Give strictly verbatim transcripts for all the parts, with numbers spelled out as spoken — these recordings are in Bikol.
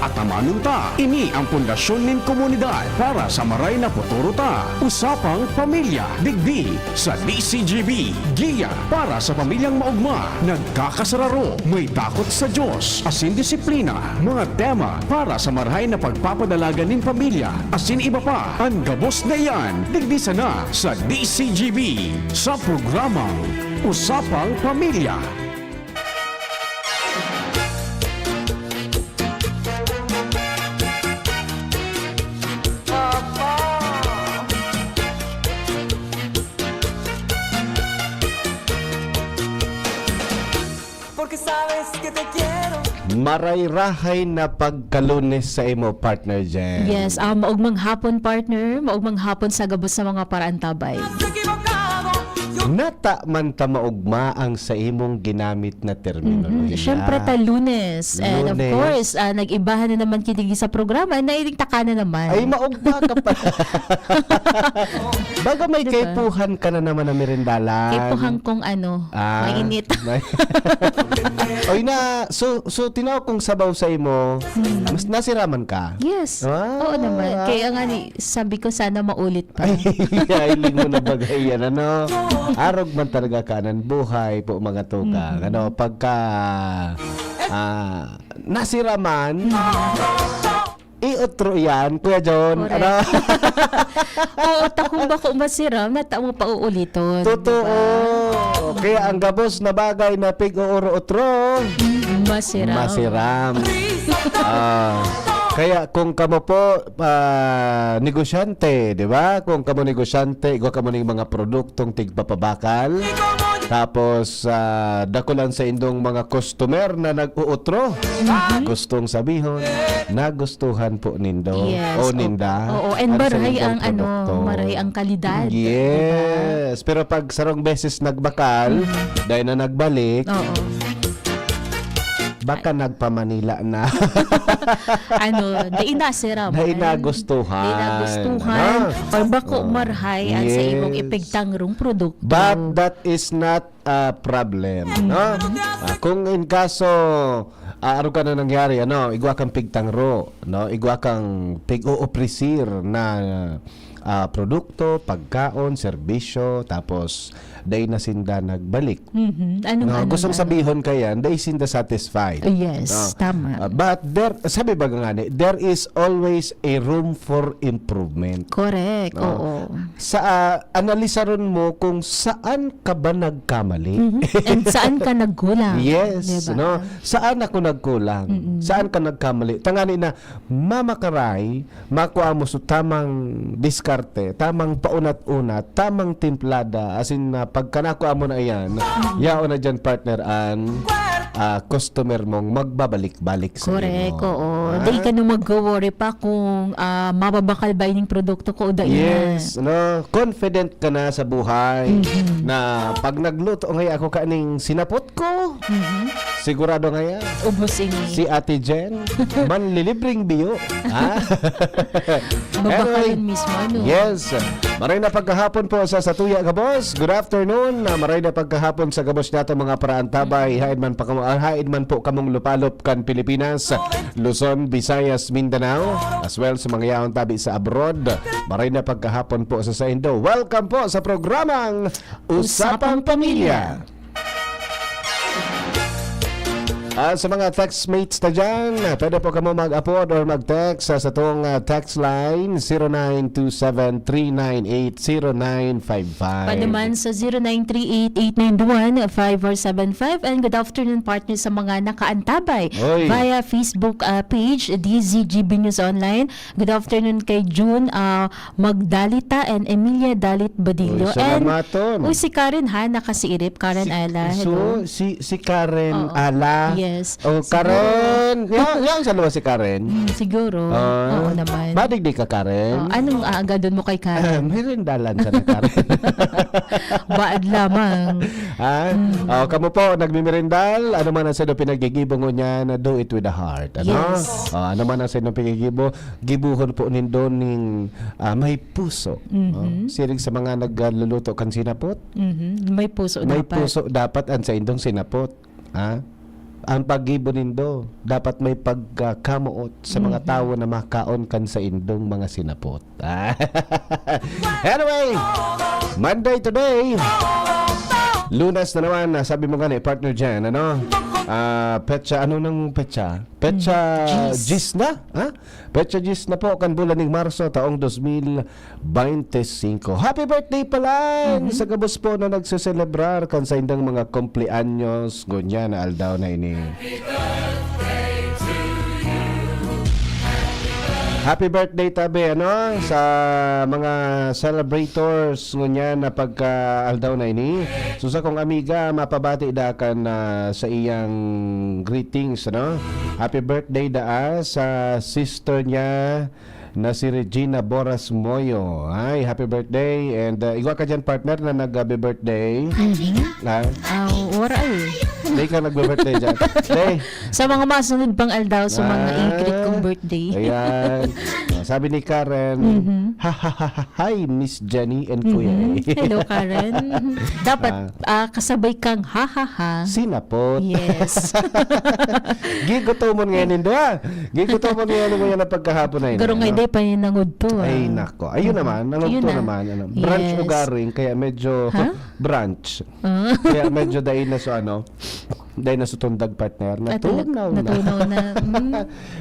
Atamanon ta, ini ang pundasyon nin komunidad para sa maray na futuro ta. Usapang Pamilya, digdi sa D C G B. Giya para sa pamilyang maogma, nagkakasararo, may takot sa Diyos, asin disiplina. Mga tema para sa marahay na pagpapadalagan nin pamilya, asin iba pa. An gabos na iyan, digdi sana sa D C G B, sa programang Usapang Pamilya. Porque sabes que te quiero. Maray-rahay na pagka-Lunes sa imo, partner Jen. Yes, ah, maogmang hapon, partner. Maogmang hapon sa gabos sa mga paraantabay. Nata man ta maogma ang sa imong ginamit na terminolohiya. Mhm. Siyempre ta Lunes. And of Lunes. Course, ah, nag-ibahan na naman kining sa programa, nailigtaka na naman. Ay, maogma ka pa. Baga may Diba? Kaipuhan ka na naman na merindalan. Kaipuhan kong ano, Ah, mainit. May Oy na, so, so tinaw kong sabaw sa imo, Hmm. mas nasiraman ka? Yes. Ah, Oo naman. ah. Kaya nga ni, sabi ko sana maulit pa. Ay, hiling mo na bagay yan, ano? Arog man talaga kanan buhay po, mga tugang. Mhm. Ano, pagka, ah, nasiraman, iotro yan, Kuya John. Correct. Ano? Oo, ta kung bako masiram, nata mo pauuliton, Totoo. Diba? Kaya ang gabos na bagay na pig-uuro-utro, Masiram. masiram. Ah, kaya kung kamo po, ah, negosyante, di ba? Kung kamo negosyante, igwa kamo ning mga produktong tigpapabakal. Tapos, ah, dakulan sa indong mga customer na nag-uutro. Mhm. Gustong sabihon, nagustuhan po nindo Yes, o ninda opo. Oo, and ang marahay saindong ang ano, produkto. marahay ang kalidad, di ba? Yes, pero pag sarong beses nagbakal, Mhm. dahil na nagbalik, Oo. baka nagpa-Manila na. Ano, dai nasiraman. Dai nagustuhan. Dai nagustuhan. Ano? Or bako Oh. marahay ang sa imong Yes. ipigtangrong produkto. But that is not a problem, no? Mhm. Ah, kung in kaso, ah, ano ka na nangyari, ano, igwa kang pigtangro, no? Igwa kang pig-oopresir na, ah, produkto, pagkaon, serbisyo, tapos dai na sinda nagbalik. Mhm. Anong No, ano gustong na? sabihon ka yan, dai sinda satisfied. Yes, No? tama. Ah, but there, sabi ba nga ni, there is always a room for improvement. Correct, No? oo. Sa, ah, analisaron mo kung saan ka ba nagkamali. Mhm. And saan ka nagkulang, Yes, di ba? no? Saan ako nagkulang? Mm-mm. Saan ka nagkamali? Tangani na mamakaray, makua mo sa tamang diskarte, tamang paunat-unat, tamang timplada, as in, ah, pagka nakua mo na iyan, Mm. yaon na dyan, partner, an, ah, customer mong magbabalik-balik sa Correct, imo. oo. Ah? Di ka na magwo-worry pa kung, ah, mababakal ba ining produkto ko o dai na. Yes, no? Confident ka na sa buhay Mhm. na pag nagluto ngay ako kaning sinapot ko, Mhm. sigurado nga yan. Ubos ini. Si Ate Jen, manlilibreng biyo. Ha? Babakalon Anyway, mismo, ano? yes. Maray na pagkahapon po sa satuya gabos. Good afternoon. Ah, maray na pagkahapon sa gabos nato mga paraantabay. Hain man pa kamo, ah, hain man po kamong lupalop kan Pilipinas, Luzon, Visayas, Mindanao, as well sa mga yaon tabi sa abroad. Maray na pagkahapon po sa saindo. Welcome po sa programang Usapang Usapang Pamilya. Pamilya. Ah, sa mga textmates ta dyan, pwede po kamo mag-apod or mag-text sa, sa tong, ah, text line, zero nine two seven three nine eight zero nine five five. Pwede man sa zero nine three eight eight nine one five four seven five. And good afternoon, partner, sa mga nakaantabay Oy. via Facebook, ah, page, D Z G B News Online. Good afternoon kay June, ah, Magdalita and Emilia Dalit Badillo. Uy, And, salamaton. uy, si Karen ha, nakasiirip. Karen Si, Ala, so, hello. si, si Karen Oo. Ala. Yes. Oh, Siguro. Karen. Ya, ya, ang salwa si Karen. Hmm, siguro. Ah, Oo naman. Badig di ka, Karen? Oh, anong aagadon mo kay Karen? Ah, may rindalan sa na, Karen. Baad lamang. Ha? Hmm. Oh, kamo po, nagmimirindal, ano man ang sino pinaggigibo ngunyan, do it with the heart. Ano? Yes. Oh, ano man ang sino pinaggigibo, gibuhon po nindo ning, ah, may puso, Mhm. no? Siring sa mga nagluluto kan sinapot. Mhm. May puso May dapat. puso dapat ang saindong sinapot, ha? Ang paggibo nindo, dapat may pagkakamoot sa mga Mhm. tawo na makaon kan saindong mga sinapot. Anyway, Monday today. Lunes na naman, ah, sabi mo nga ni Partner Jen, ano? Ah, petsa, ano nang petsa? Petsa Mm, diyes. diyes na? Ha? Petsa diyes na po kan bulan ning Marso, taong dos mil baynte singko. Happy birthday pala Mhm. sa gabos po na nagseselebrar kan saindang mga kumpleanyos ngunyan na aldaw na ini. Happy birthday tabi, ano, sa mga celebrators ngunyan na pagka aldaw na ini. So, sa kong amiga, mapabati da kan, ah, sa iyang greetings, ano? Happy birthday daa sa sister niya na si Regina Boras Moyo. Ay, happy birthday. And, uh, igwa ka dyan, partner, na nag-happy birthday. Mhm. Ha? Ah, wala eh. Di ka nagbe-birthday dyan. Day. Sa mga masunod pang aldaw, sa mga Ah, i-greet kong birthday. Ayan. Ah, sabi ni Karen, Mhm. "Ha, ha, ha, ha, hi, Miss Jenny and Kuya Mhm. A." Hello, Karen. Dapat, Ah. ah, kasabay kang ha, ha, ha. Sinapot. Yes. Gigutomon ngayon nindo, ha? Gigutomon ngayon mo yan ang pagkahapon na yun, Garo nga ano? Hindi, paninangod to, ah. Ay, nako. Ayun Mhm. naman, ang Yun ugto na. naman, ano, brunch Yes. ugaring, kaya medyo Ha? brunch. Ah. Kaya medyo dahil na sa ano, dahil na sa tundag partner, Ah, tala-, natunaw na. natunaw na. Mm.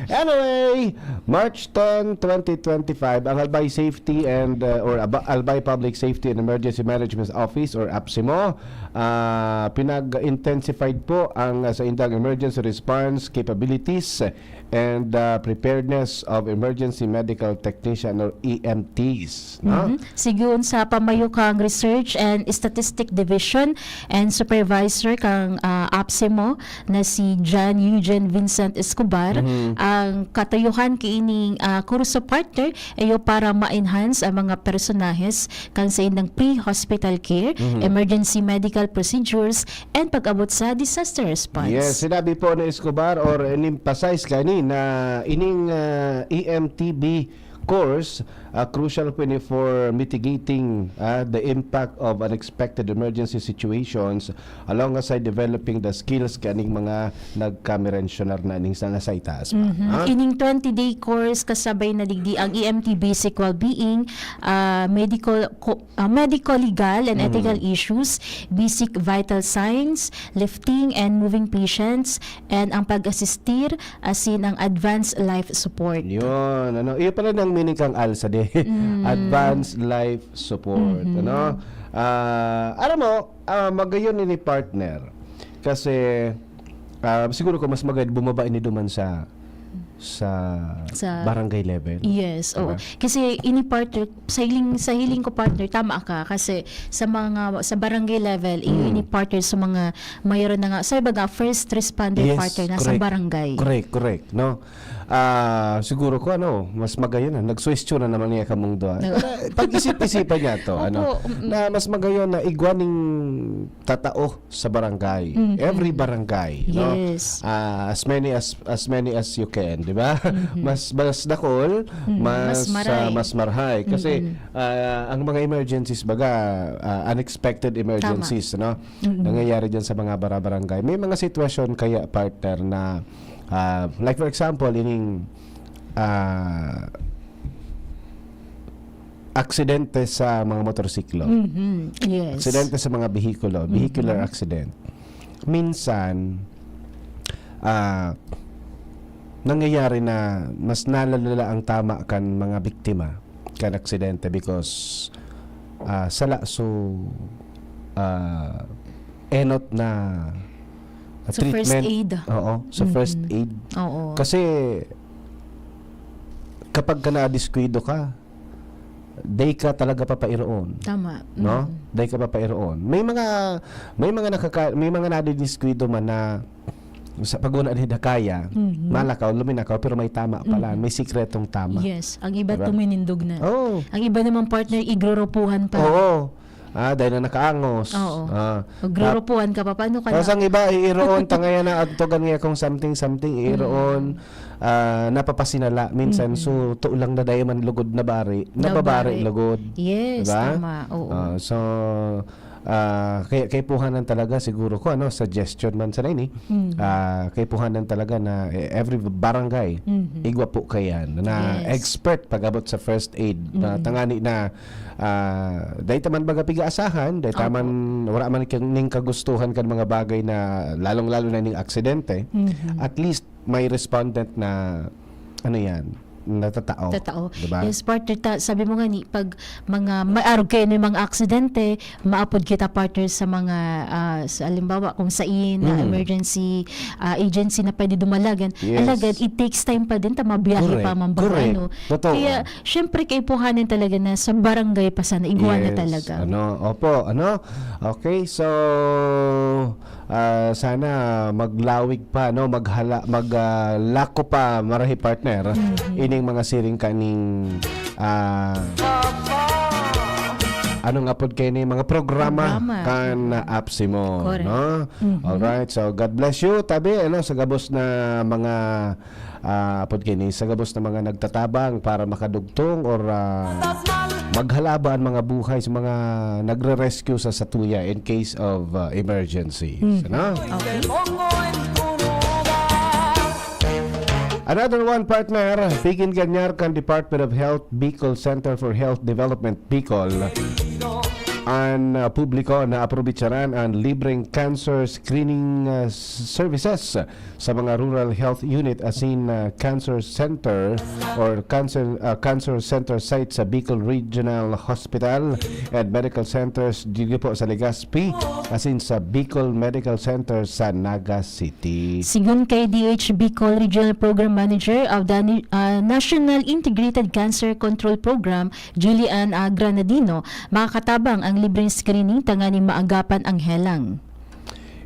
Anyway, March ten, twenty twenty-five, ang Albay Safety and, uh, or Aba-, Albay Public Safety and Emergency Management Office or APSEMO, ah, pinag-intensified po ang, ah, saindang emergency response capabilities and, ah, preparedness of emergency medical technician or E M Ts, no? Mhm. Sigun sa pamayo kang Research and Statistic Division and Supervisor kang, ah, APSEMO na si John Eugene Vincent Escobar, Mhm. ang katuyuhan kaining, ah, kurso partner iyo para ma-enhance ang mga personahes kan saindang pre-hospital care, Mhm. emergency medical procedures, and pag-abot sa disaster response. Yes, sinabi po ni Escobar or in-emphasize kani na ining, ah, E M T B course, ah, crucial po ini for mitigating, ah, the impact of unexpected emergency situations alongside developing the skills kaning mga nagkamerensyonar na ning sa, sa itaas pa. Mhm. Ah? Ining twenty-day course kasabay na digdi ang E M T Basic Wellbeing, ah, medical co-, ah, medico-legal and ethical Mhm. issues, basic vital signs, lifting and moving patients, and ang pag-asistir, asin ang advanced life support. Yun, ano, iyo pala nang meaning kang alsa di. Mm. Advanced life support, Mhm. ano? Ah, alam mo, ah, magayon ini partner. Kasi, ah, siguro ko mas magad bumaba ini duman sa, sa Sa barangay level. Yes, oo. Diba? Kasi ini partner, sa hiling, sa hiling ko partner, tama ka. Kasi sa mga, sa barangay level, i-, Mm. ini partner sa mga mayroon na nga, sa iba nga, first responder Yes, partner na sa correct. barangay. Correct, correct, no? Ah, siguro ko, ano, mas magayon na. Nagsuwestiyon na naman niya kamong duha. Oo. Pag-isip-isipan niya to, Opo, ano, mm-mm. na mas magayon na igwa ning tatao sa barangay. Mm-mm. Every barangay, no? Yes. Ah, as many as, as many as you can, di ba? Mm-hmm. Mas, mas dakol, Mm, mas mas, ah, maray. mas marhay. Kasi, Mm-mm. ah, ang mga emergencies, baga, ah, unexpected Tama. emergencies, no? Mm-mm. Nangyayari dyan sa mga bara-barangay. May mga sitwasyon kaya, partner, na, ah, like for example, ining, ah, aksidente sa mga motorsiklo. Mhm. Yes. Aksidente sa mga behikulo, vehicular Mhm. accident. Minsan, ah, nangyayari na mas nalalala ang tama kan mga biktima kan aksidente because, ah, sala so, ah, enot na Sa first treatment. aid. Oo, sa first Mhm. aid. Oo. Kasi, kapag ka nadiskuido ka, day ka talaga papairoon. Tama. No? Mm. Day ka papairoon. May mga, may mga nakaka-, may mga nadidiskuido man na sa paguna ni dakaya, Mhm. malakaw, luminakaw, pero may tama pala. Mhm. May sikretong tama. Yes. Ang iba Diba? tuminindog na. Oo. Ang iba naman, partner, igroropuhan pa. Oo. Ah, dahil na nakaangos. Oo. Ah, Magroropuhan ka pa. Paano ka Tapos na? ang iba, iiroon, tangaya na, agtogan nga kung something, something, iiroon, Mm. ah, napapasinala. Minsan, Mm. so, to lang na dahil man lugod na bari, Nababari. nababari lugod. Yes, Diba? tama. Oo. Ah, so, Ah, kaya kaipuhanan talaga siguro ko, ano, suggestion man sana ini. Mhm. Ah, kaipuhanan talaga na, eh, every barangay, Mhm. igwa po kayan na Yes. expert pag-abot sa first aid, na Mm. tangani na, ah, dai ta man baga pig-aasahan, dai ta Opo. man, wala man ning kagustuhan kan mga bagay na lalong-lalo na ning aksidente. Mhm. At least may respondent na, ano yan, natatao. Tatao. Diba? Yes, partner, ta-, sabi mo nga ni, pag mga, may arog kayo ng mga aksidente, maapod kita, partner, sa mga, ah, sa, halimbawa, kung sain na Mm. emergency, ah, agency na pwede dumalagan, Yes. alagad, it takes time pa din, ta mabiyahe Correct. pa, man baga, Correct. ano. Totoo. Kaya, syempre, kaipuhanan talaga na sa barangay pa sana, igwa na Yes. talaga. Ano, opo, ano? Okay, so, ah, sana maglawig pa, no? Maghala-, mag, ah, lako pa, marahi partner, Mhm. ining mga siring kaning, ah, ano nga pod kayo ni mga programa Programa. kan apsi mo, Correct. no? Mhm. Alright, so God bless you, tabi, ano, sa gabos na mga, ah, apod kayo ni, sa gabos na mga nagtatabang para makadugtong or, ah, maghalaba ang mga buhay sa mga nagre-rescue sa satuya in case of, ah, emergency. Mhm. Ano? Okay. Another one, partner, pigin ganyar kan Department of Health, Bicol Center for Health Development, Bicol, an, ah, publiko na aprobitsaran an libreng cancer screening, ah, s-, services sa mga rural health unit asin, ah, cancer center or cancer, ah, cancer center site sa Bicol Regional Hospital and Medical Centers, digdi po sa Legazpi, asin sa Bicol Medical Center sa Naga City. Sigon kay D H Bicol Regional Program Manager of the Ni-, ah, National Integrated Cancer Control Program, Julian, ah, Granadino, makakatabang ang libreng screening tanganing maagapan ang helang.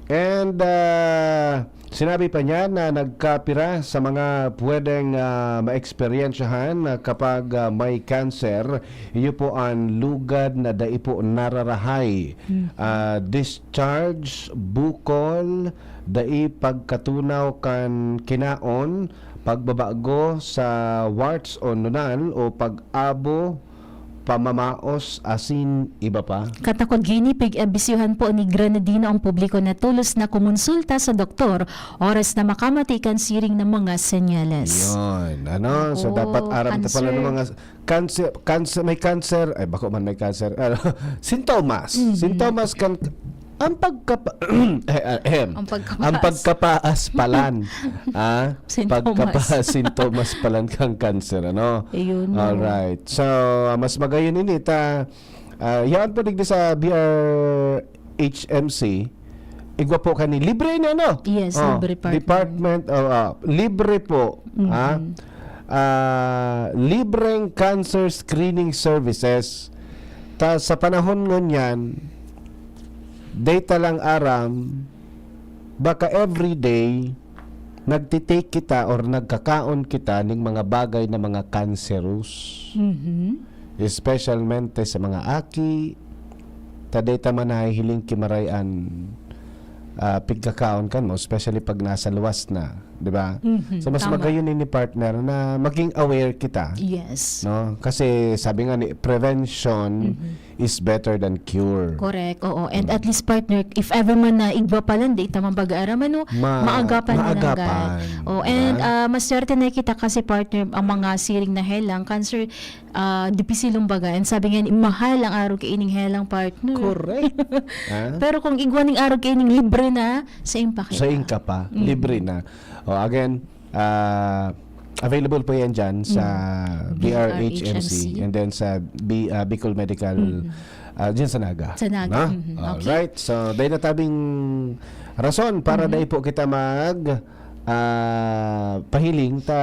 And, ah, sinabi pa niya na nagkapira sa mga pwedeng, ah, maeksperyensyahan na kapag, ah, may cancer, iyo po ang lugad na dai po nararahay. Mhm. Ah, discharge, bukol, dai pagkatunaw kan kinaon, pagbabago sa warts o nunal o pag-abo, pamamaos asin iba pa. Katakod gini, pig-abisyuhan po ni Granadino ang publiko na tolos na kumonsulta sa doktor oras na makamati kan siring na mga senyales. Yun, ano? So, Oo, dapat aram ta pala cancer. ng mga cancer, cancer, may cancer, ay, bako man may cancer. Ano? Sintomas. Mhm. Sintomas kan, ang pagkapa-, eh, ah, ehem. Ang pagkapaas. Ang pagkapaas palan. Ah? Sintomas. Pagkapa-, sintomas palan kang cancer, ano? Ayun, no. Alright. So, ah, mas magayon ini ta, ah, yaon po digdi sa B R H M C. Igwa po kani, libre na, no? Yes, Oh, libre, partner. Department, oh, ah, libre po, Mhm. ah. Ah, libreng cancer screening services. Ta, sa panahon ngunyan, data lang aram, baka everyday, nagtitake kita or nagkakaon kita ning mga bagay na mga cancerous. Mhm. Especialmente sa mga aki, ta data man nahihiling ki maray an, ah, pigkakaon kan mo, especially pag nasa luwas na, di ba? Mhm, So, mas tama. magayon ini, partner, na maging aware kita, Yes. no? Kasi sabi nga ni, prevention Mhm. is better than cure. Correct, oo. And Mm. at least, partner, if ever man na igwa pa lang, di ta man pag-aaram, ano, Ma-, maagapan na lang, maagapan, guys. Oh, and, di ba? ah, maswerte na kita kasi, partner, ang mga siring na helang, cancer, ah, dipisil, kumbaga. And sabi nga, ni, mahal ang arog kaining helang, partner. Correct. Ah? Pero kung igwa ning arog kaining libre na, sa impa Sa kita. inka pa, Mm. libre na. Oh, again, ah, available po yan dyan sa Mm. B R H M C B R H M C. and then sa B-, ah, Bicol Medical, Mm. ah, dyan sa Naga. Sa Naga, No? mm, okay. Alright. So, dahil natabing rason para Mm. dahil po kita mag, ah, pahiling ta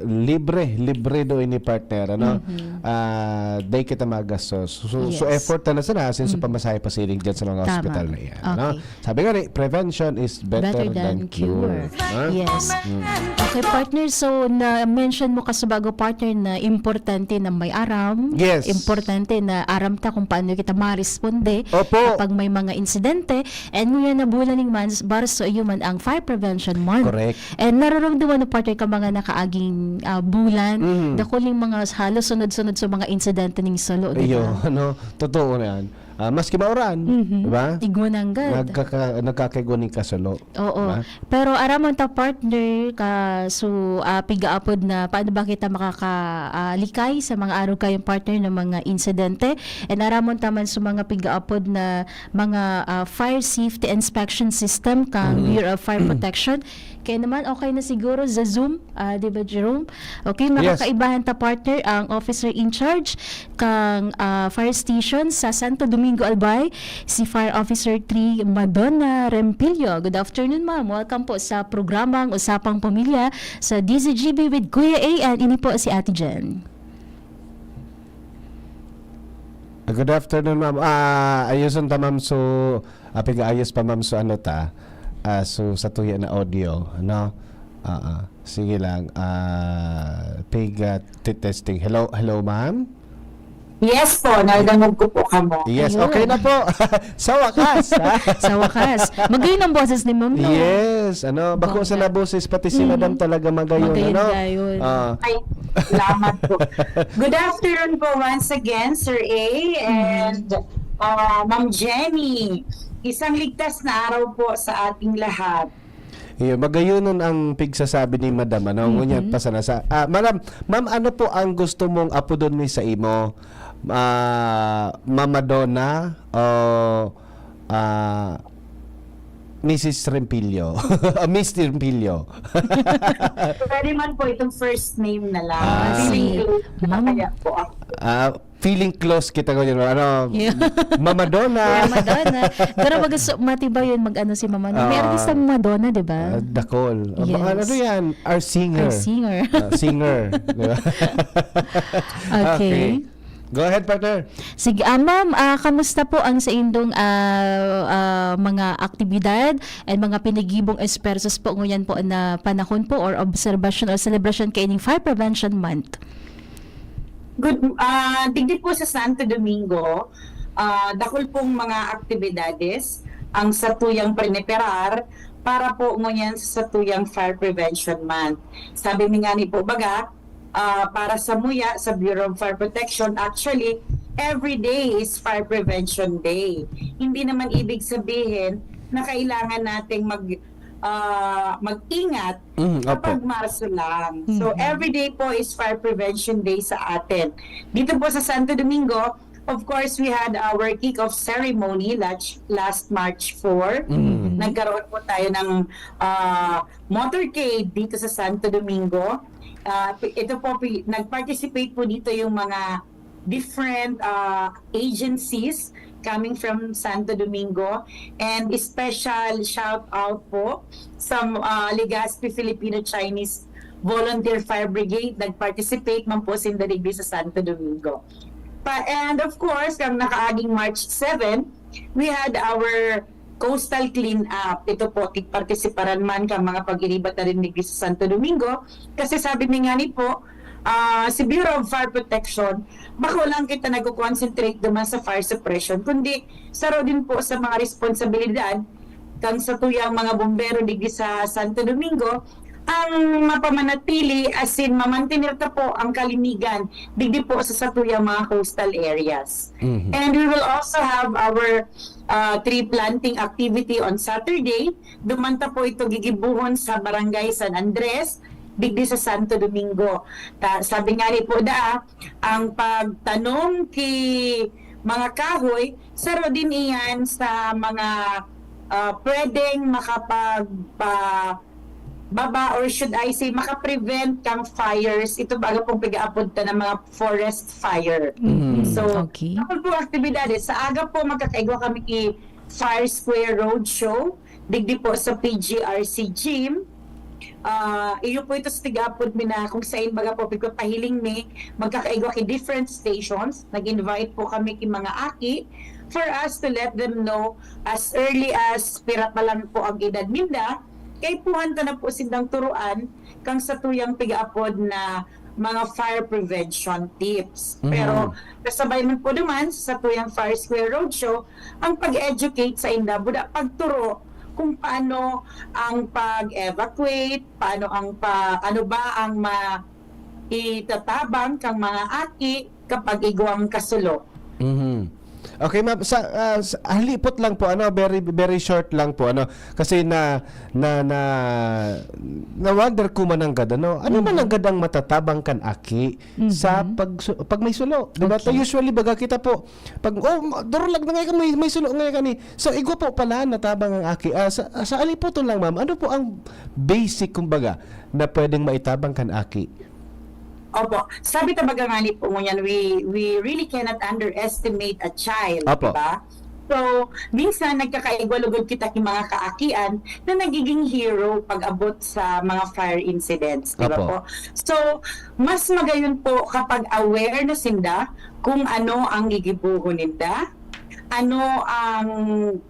libre, libre do ini, partner, ano? Mm-hmm. Ah, dahil kita magastos. So, so Yes. effort na sana, since Mm. pamasahe pa siring dyan sa mga Tama. ospital na yan, ano? Okay. Sabi nga ni, "Prevention is better Better than than cure." cure. Ha? Yes. Mm. Okay, partner. So, na-mention mo kasubago, partner, na importante na may aram. Yes. Importante na aram ta kung paano kita maresponde Opo. kapag may mga insidente. And ngunyan na bulan ning Mars, Marso, iyo man ang Fire Prevention Month. Correct. And nararamdaman mo, partner, ka mga nakaaging, ah, bulan, Mm. dakuling mga halos sunod-sunod sa mga insidente ning salo, di Iyo, ba? ano, totoo na yan. Ah, maski mauran, Mhm. di ba? Igwa nanggad. Nagkaka, nagkakaigwa ning kasulo. Oo. Diba? Pero aramon ta, partner, ka, so, ah, pigaapod na, paano ba kita makaka, ah, likay sa mga arog kayong, partner, ng mga insidente? And aramon ta man sa mga pigaapod na mga, ah, fire safety inspection system kang Mhm. Bureau of Fire Protection. Kaya naman, okay na siguro sa Zoom, ah, di ba, Jerome? Okay, makakaibahan ta, partner, ang officer in charge kang, ah, fire station sa Santo Domingo, Albay, si Fire Officer three Madonna Rempillo. Good afternoon, ma'am. Welcome po sa programang Usapang Pamilya sa D Z G B with Kuya A, and ini po si Ate Jen. Ah, good afternoon, ma'am. Ah, ayuson ta, ma'am. So, ah, pigaayos pa, ma'am. So, ano ta? Ah, so, sa tuya na audio, no? Ah, ah. Sige lang. Ah, pig, ah, ti-, testing. Hello, hello, ma'am? Yes po, nadangog ko po kamo. Yes, Ayun. Okay na po. Sa wakas, ha? Sa wakas. Magayon ang boses ni ma'am, no? Yes, ano, bako Bongga. Sa naboses, pati si Mm. madam talaga magayon, Magayon, ano? gayon. Ah, Ay, salamat po. Good afternoon po once again, Sir A and uh, Ma'am Jenny. Isang ligtas na araw po sa ating lahat. Iyo, magayonon ang pigsasabi ni madam, ano? Mhm. Ngunyan, pasana sa, ah, madam, ma'am, ano po ang gusto mong apodon mi sa imo? Ah, Mama Donna o, ah, Missus Rempillo? Ah, Miss Rempillo? Pwede man po itong first name na lang. Ah. Feeling Si close na Ma'am. kaya po ako. Ah, feeling close kita ko yun. Ano, Yeah. Mama Donna. Kaya Madonna. Pero mag-, matiba yun, mag-ano si Mama. May Ah. artista Madonna, di ba? Ah, dakol. Ah, baka Yes. Ano yan? Our singer. Our singer. Ah, singer. Di ba? Okay. Go ahead, partner. Sige, ah, ma'am, ah, kamusta po ang saindong, ah, ah, mga aktibidad and mga pinagibong esfuerzos po ngunyan po na panahon po or obserbasyon or selebrasyon kaining Fire Prevention Month? Good, ah, digdi po sa Santo Domingo, ah, dakul pong mga aktibidades ang satuyang preneperar para po ngunyan sa satuyang Fire Prevention Month. Sabi mi nga ni po baga, ah, para sa muya, sa Bureau of Fire Protection, actually, every day is Fire Prevention Day. Hindi naman ibig sabihin na kailangan nating mag, ah, mag-ingat Mm, opo. kapag Marso lang. So, Mhm. every day po is Fire Prevention Day sa atin. Dito po sa Santo Domingo, of course, we had our kick-off ceremony last, last March four. Mm. Nagkaroon po tayo ng ah, motorcade dito sa Santo Domingo. Ah, pi-, ito po, pi-, nag-participate po dito yung mga different ah, agencies coming from Santo Domingo. And special shout out po sa ah, Legazpi Filipino-Chinese Volunteer Fire Brigade. Nag-participate man po sinda digdi sa Santo Domingo. Pa, and of course, ang nakaaging March seven, we had our coastal cleanup. Ito po, tigpartisiparan man kang mga pag-iriba ta rin digdi sa Santo Domingo. Kasi sabi mi nga ni po, ah, si Bureau of Fire Protection, bako lang kita nagko-concentrate duman sa fire suppression, kundi saro din po sa mga responsibilidad kang satuyang mga bombero digdi sa Santo Domingo, ang mapamanatili, as in, mamantener ta po ang kalinigan digdi po sa satuyang mga coastal areas. Mhm. And we will also have our uh, tree planting activity on Saturday. Duman ta po ito gigibuhon sa Barangay San Andres, digdi sa Santo Domingo. Ta, sabi nga ni po da, ang pagtanom ki mga kahoy, saro din iyan sa mga ah, pwedeng makapagpa baba, or should I say, makaprevent kang fires. Ito baga pong pag-aapod ta ng mga forest fire. Mm. So, Okay. Ako po aktibidades. Sa aga po, magkakaigwa kami ki Fire Square Roadshow. Digdi po sa P G R C Gym. Ah, iyo po ito sa tig-apod mi na kung sain baga po pigpapahiling mi, magkakaigwa ki different stations. Nag-invite po kami ki mga aki for us to let them know as early as pira pa lang po ang edad ninda, kaipuhan ta na po sindang turuan kang satuyang pigaapod na mga fire prevention tips. Mhm. Pero kasabay man po naman sa satuyang Fire Square Roadshow, ang pag-educate sa inda, buda pagturo kung paano ang pag-evacuate, paano ang pa, ano ba ang ma, itatabang kang mga aki kapag igwang kasulo. Mhm. Okay, ma'am, sa, ah, sa halipot lang po, ano, very, very short lang po, ano, kasi na, na, na, na-wonder ko mananggad, ano, ano mananggad ang matatabang kan aki sa Mhm. pag, pag may sulo, di ba? Ta-, Okay. usually, baga kita po, pag, "Oh, ma-, durlag na nga ka, may, may sulo nga ka ni." So, igwa po pala, natabang ang aki. Ah, sa, sa halipoton lang, ma'am, ano po ang basic, kumbaga, na pwedeng maitabang kan aki? Opo. Sabi ta baga ngani po ngunyan, we, we really cannot underestimate a child, Opo. di ba? So, minsan nagkakaigwa lugod kita ki mga kaakian na nagiging hero pag abot sa mga fire incidents, di ba Opo. po? So, mas magayon po kapag aware na sinda kung ano ang gigibohon ninda, ano ang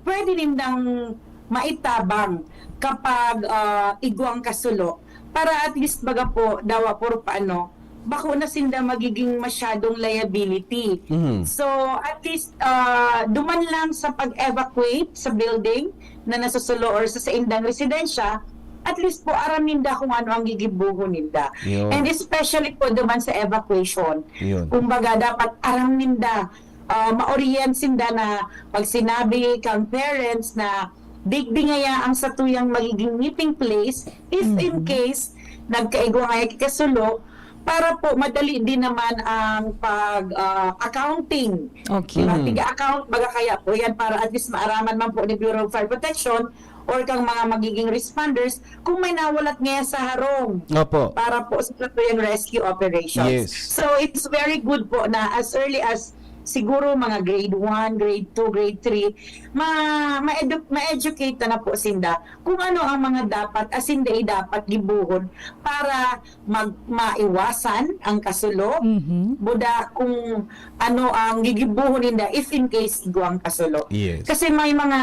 pwede nindang maitabang kapag, ah, igwang kasulo, para at least baga po, dawa puro paano, bako na sinda magiging masyadong liability. Mhm. So, at least, ah, duman lang sa pag-evacuate sa building na nasusulo or sa saindang residensya, at least po aram ninda kung ano ang gigibohon ninda. Yun. And especially po duman sa evacuation. Yun. Kumbaga, dapat aram ninda, ah, ma-orient sinda na pag sinabi kang parents na digdi ngaya ang satuyang magiging meeting place, if in Mhm. case nagkaigwa ngaya ki kasulo, para po madali din naman ang pag, ah, accounting. Okay. Diba? Mhm. Tiga-account, baga kaya po yan para at least maaraman man po ni Bureau of Fire Protection or kang mga magiging responders kung may nawalat ngaya sa harong Opo. para po sa satuyang rescue operations. Yes. So, it's very good po na as early as siguro mga grade one, grade two, grade three, ma-, ma-edu-, ma-educate na, na po sinda kung ano ang mga dapat, asin dai dapat gibohon para mag-, maiwasan ang kasulo. Mhm. Buda kung ano ang gigibohon ninda if in case igwang kasulo. Yes. Kasi may mga,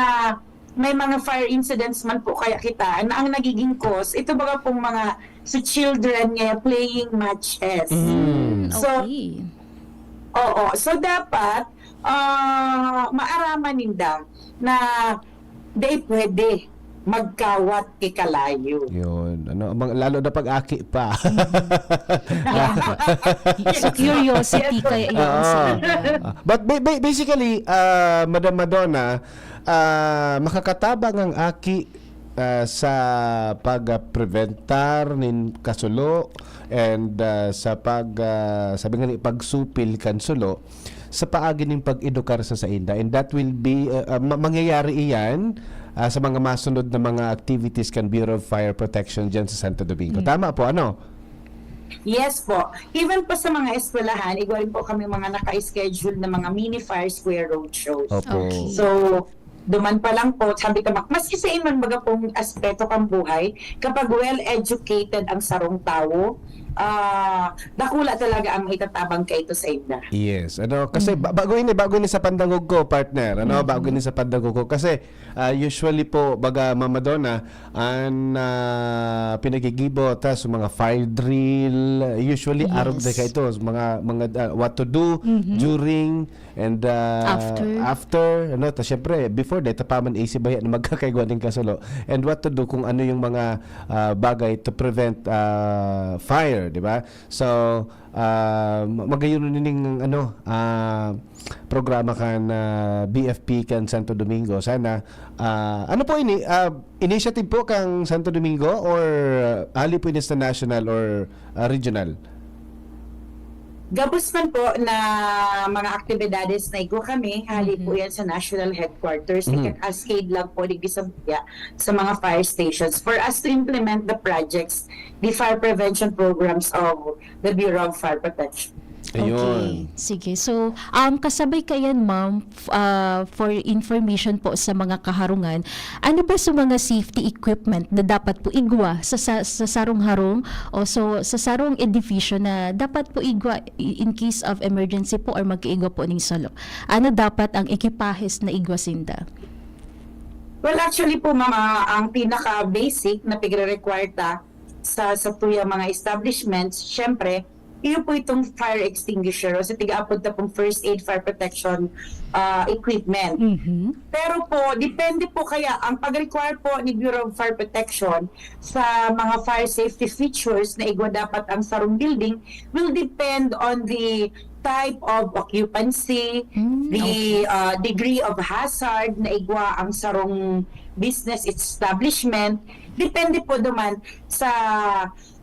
may mga fire incidents man po kaya kita na ang nagiging cause, ito baga pong mga sa children nga playing matches. Mm. So, Okay. oo. So, dapat, ah, maaraman ninda na dai pwede magkawat ki kalayo. Yun. Ano, mang-, lalo na pag aki pa. So, curiosity Yes, kaya yun, Oo. sir. Ah, but ba-, ba-, basically, ah, Madam Madonna, ah, makakatabang ang aki, ah, sa pag, ah, preventar nin kasulo and, ah, sa pag, ah, sabi nga ni, pagsupil kan sulo sa paagi ning pag-edukar sa sainda. And that will be, ah, ah, ma-, mangyayari iyan, ah, sa mga masunod na mga activities kan Bureau of Fire Protection dyan sa Santo Domingo. Mm. Tama po, ano? Yes po. Even po sa mga eskwelahan, igwa rin po kami mga naka-schedule na mga mini fire square road shows. Opo. Okay. So, duman pa lang po, sabi ka, mak-, maski sa iman baga pong aspeto kang buhay, kapag well-educated ang sarong tawo, ah, dakula talaga ang maitatabang kaito sa inda. Yes. Ano, kasi Mm. ba-, bago ini, bago ini sa pandangog ko, partner. Ano, Mm. bago ini sa pandangog ko. Kasi, ah, usually po, baga, Mama Donna, an, ah, pinagigibo ta sa mga fire drill, usually Yes. arog na kaito, sa mga, mga, ah, what to do Mhm. during and, ah, After. after, ano, ta syempre, before, dahil tapaman A C ba yan, magkakaigwa ning kasulo. And what to do kung ano yung mga, ah, bagay to prevent, ah, fire, di ba? So, ah, ma-, magayon na ning, ano, ah, programa kan, ah, B F P kan Santo Domingo. Sana, ah, ano po ini? Ah, initiative po kang Santo Domingo or, ah, hali po ini sa national or, ah, regional? Gabos man po na mga aktibidades na igwa kami, hali po Mhm. yan sa national headquarters. Mhm. Nagka-cascade lang po digdi sa Buya sa mga fire stations for us to implement the projects, the fire prevention programs of the Bureau of Fire Protection. Ayun. Okay, sige. So, um, kasabay kayan, ma'am, f-, ah, for information po sa mga kaharungan, ano ba sa mga safety equipment na dapat po igwa sa, sa, sa sarong harong o so, sa sarong edifisyo na dapat po igwa i-, in case of emergency po or magkaigwa po ning sulo? Ano dapat ang ekipahes na igwa sinda? Well, actually po, ma'am, ah, ang pinaka-basic na pigre-require ta sa, sa tuyang mga establishments, syempre, iyo po itong fire extinguisher o sa tiga-apod ta pong first aid fire protection ah, equipment. Mhm. Pero po, depende po kaya, ang pag-require po ni Bureau of Fire Protection sa mga fire safety features na igwa dapat ang sarong building will depend on the type of occupancy, Mm, the okay. uh, degree of hazard na igwa ang sarong business establishment. Depende po duman sa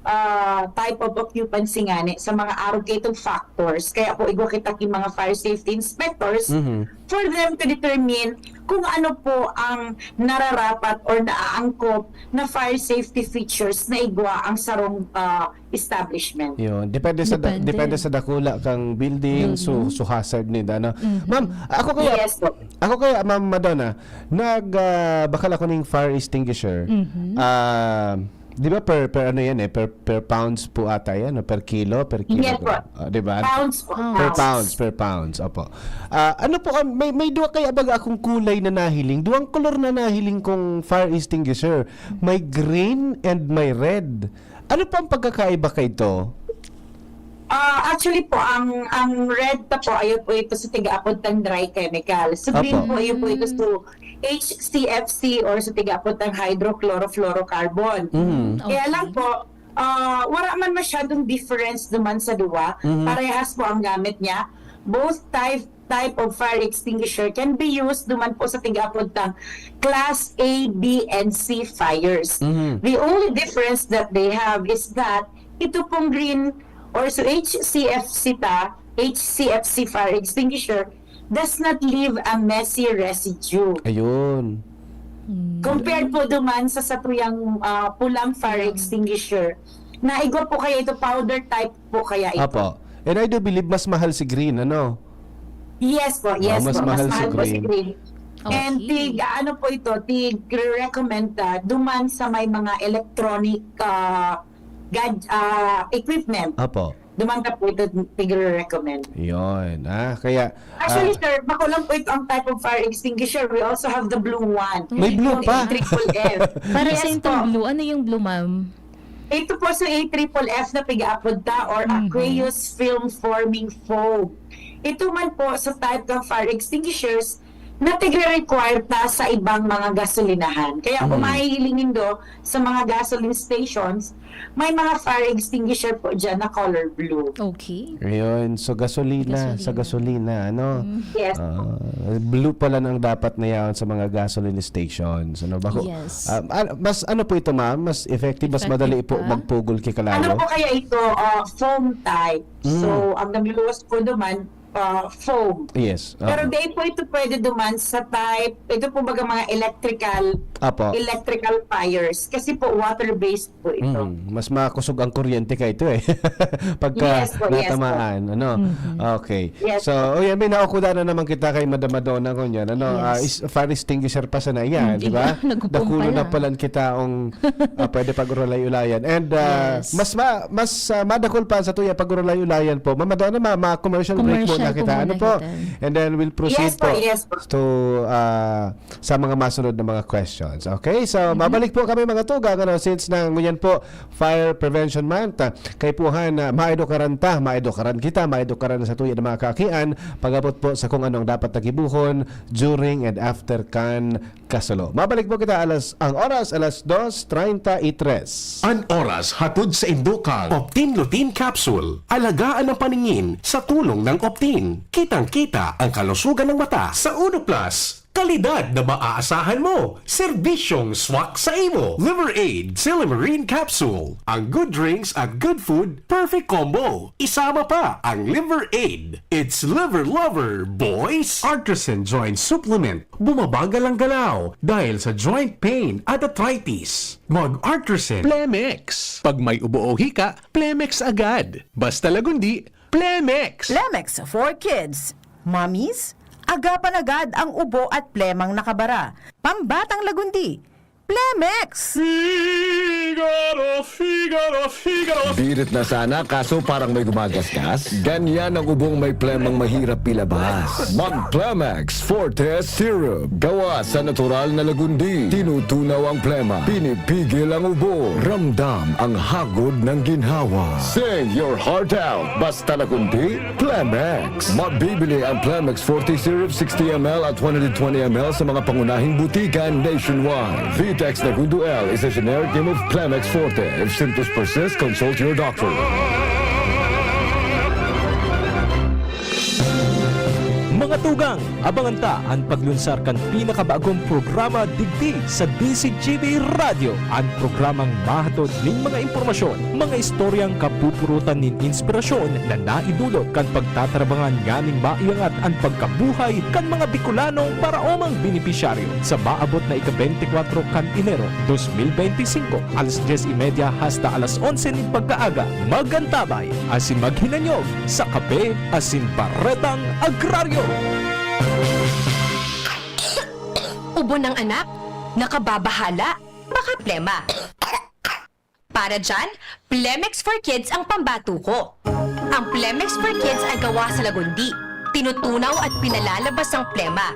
uh, type of occupancy ngani sa mga arog kaitong factors. Kaya po igwa kita ki mga fire safety inspectors Mhm. for them to determine kung ano po ang nararapat or naaangkop na fire safety features na igwa ang sarong uh, establishment. Yun, depende sa da- Depende. depende sa dakula kang building, so Building. so hazard ni ano. Mhm. Ma'am, ako kaya Yes po. ako kaya Ma'am Madonna, nag ah, bakal ako ning fire extinguisher. Mhm. Ah, 'di ba per per ano yan eh, per per pounds po ata yan, no? Per kilo, per kilo. Yes po. Ah, 'di ba? Pounds po. Ah. Per pounds, per pounds. Opo. Ah, ano po ang may may duwa kaya baga akong kulay na nahiling, duwang kolor na nahiling kong fire extinguisher. May green and may red. Ano po ang pagkakaiba kay ito? Ah, actually po, ang ang red ta po, ayo po ito sa tiga-apod tang dry chemical. So green Apo. po, ayo po ito sa H C F C or sa tiga-apod tang hydrochlorofluorocarbon. Mm. Kaya Okay. lang po, ah, wala man masyadong difference duman sa duwa. Mhm. Parehas po ang gamit niya. Both type type of fire extinguisher can be used duman po sa tiga-apod tang class A, B, and C fires. Mhm. The only difference that they have is that ito pong green or so H C F C ta, H C F C fire extinguisher does not leave a messy residue. Ayun. Mm. Compared po duman sa satuyang ah, pulang fire extinguisher, na igwa po kaya ito, powder type po kaya ito. Apo. And I do believe mas mahal si green, ano? Yes po, yes Ah, mas po. mahal si po si green. green. Okay. And tig, ano po ito, tig-recommend ta duman sa may mga electronic ah, gad, ah, equipment. Apo. Duman ta po ito tig-recommend. Yun. Ah, kaya Actually, ah, sir, bako lang po ito ang type of fire extinguisher. We also have the blue one. May blue Yung pa. A triple F. Para Yes sa po. itong blue, ano yung blue, ma'am? Ito po sa A triple F na piga-apod ta or Mhm. aqueous film forming foam. Ito man po sa type ng fire extinguishers na tigre-require ta sa ibang mga gasolinahan. Kaya kung Mhm. mahihiling nindo sa mga gasoline stations, may mga fire extinguisher po dyan na color blue. Okay. Ayun, so gasolina, Gasolina. sa gasolina, ano? Mm. Yes. Ah, blue pala ang dapat na yaon sa mga gasoline stations. Ano ba? Yes. Ah, ah, mas ano po ito, ma'am? Mas effective, mas Effective madali po pa? magpugol ki Ano kalalo? po kaya ito? Uh, foam type. Mm. So, ang nagluluwas po duman, uh, foam. Yes. Pero ah. Di po ito pwede duman sa type, ito po baga mga electrical, Apo. electrical fires. Kasi po, water-based po ito. Mm, mas makusog ang kuryente kay ito eh. Pagka Yes po, yes po. natamaan, ano? Mhm. Okay. Yes So, oh yan, may naukuda na naman kita kay Madam Madonna ngunyan. Ano, Yes. ah, is, fire extinguisher pa sana yan, Hindi di ba? na, nagpupumpa Dakul na lang. palan kita ang ah, pwede pag-urulay-ulayan. And ah, Yes. mas ma, mas ah, madakul pa sa tuya pag-urulay-ulayan po. Ma'am Madonna, ma, ma commercial break Commercial muna po kita. muna Ano po? kita. And then we'll proceed Yes po, yes po. to ah, sa mga masunod na mga questions. Okay? So, Mm-hmm. mabalik po kami mga tugang, ano, since na ngunyan po, Fire Prevention Month. Ah, kaipuhan na maedukaran ta, maedukaran kita, maedukaran sa tuya ng mga kakian, pag-abot po sa kung anong dapat nagibuhon during and after kan kasulo. Mabalik po kita alas, ang oras, alas dos treinta y tres. An oras hatod sa indukang Optin Lutein Capsule. Alagaan ang paningin sa tulong ng Optin. Kitang-kita ang kalusugan ng mata. Sa Uno Plus, kalidad na maaasahan mo. Serbisyong swak sa imo. Liver Aid, Silymarin Capsule. Ang good drinks at good food, perfect combo. Isama pa ang Liver Aid. It's Liver Lover, boys! Artisan Joint Supplement. Bumabagal ang galaw dahil sa joint pain at arthritis. Mag-Artisan. Plemex. Pag may ubo o hika, Plemex agad. Basta Lagundi, Plemex. Plemex for Kids. Mommies, agapan agad ang ubo at plemang nakabara. Pambatang Lagundi. Plemex! Figaro, Figaro, Figaro. Birit na sana, kaso parang may gumagasgas. Ganyan ang ubong may plemang mahirap ilabas. Mag Plemex Forte Syrup. Gawa sa natural na lagundi. Tinutunaw ang plema. Pinipigil ang ubo. Ramdam ang hagod ng ginhawa. Sing your heart out. Basta lagundi, Plemex. Mabibili ang Plemex Forte Syrup sixty M L at one hundred twenty M L sa mga pangunahing butika nationwide. Vitex Nagundo L is a generic name of Plemex Forte. If symptoms persist, consult your doctor. Mga tugang, abangan ta an paglunsar kan pinakabagong programa digdi sa D Z G B Radyo, an programang mahatod nin mga impormasyon, mga istoryang kapupurutan nin inspirasyon na naidulot kan pagtatarabangan nganing maiangat an pagkabuhay kan mga Bicolanong paraomang benepisyaryo. Sa maabot na ika-beintikwatro kan Enero dos mil beintisinko, alas dyes y media hasta alas onse nin pagkaaga, mag-antabay asin maghinanyog sa Kape asin Baretang Agraryo. Ubo ng anak, nakababahala, baka plema. Para dyan, Plemex for Kids ang pambato ko. Ang Plemex for Kids ay gawa sa lagundi, tinutunaw at pinalalabas ang plema.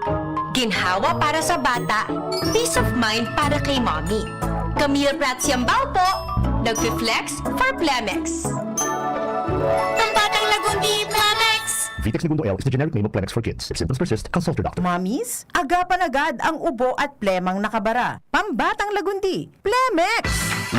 Ginhawa para sa bata, peace of mind para kay mommy. Camille Prats Yambao po, nagfi-flex for Plemex. Pambatang lagundi, Plemex! Vitex Negundo L is the generic name of Plemex for kids. If symptoms persist, consult your doctor. Mommies, agapan agad ang ubo at plemang nakabara. Pambatang lagundi, Plemex!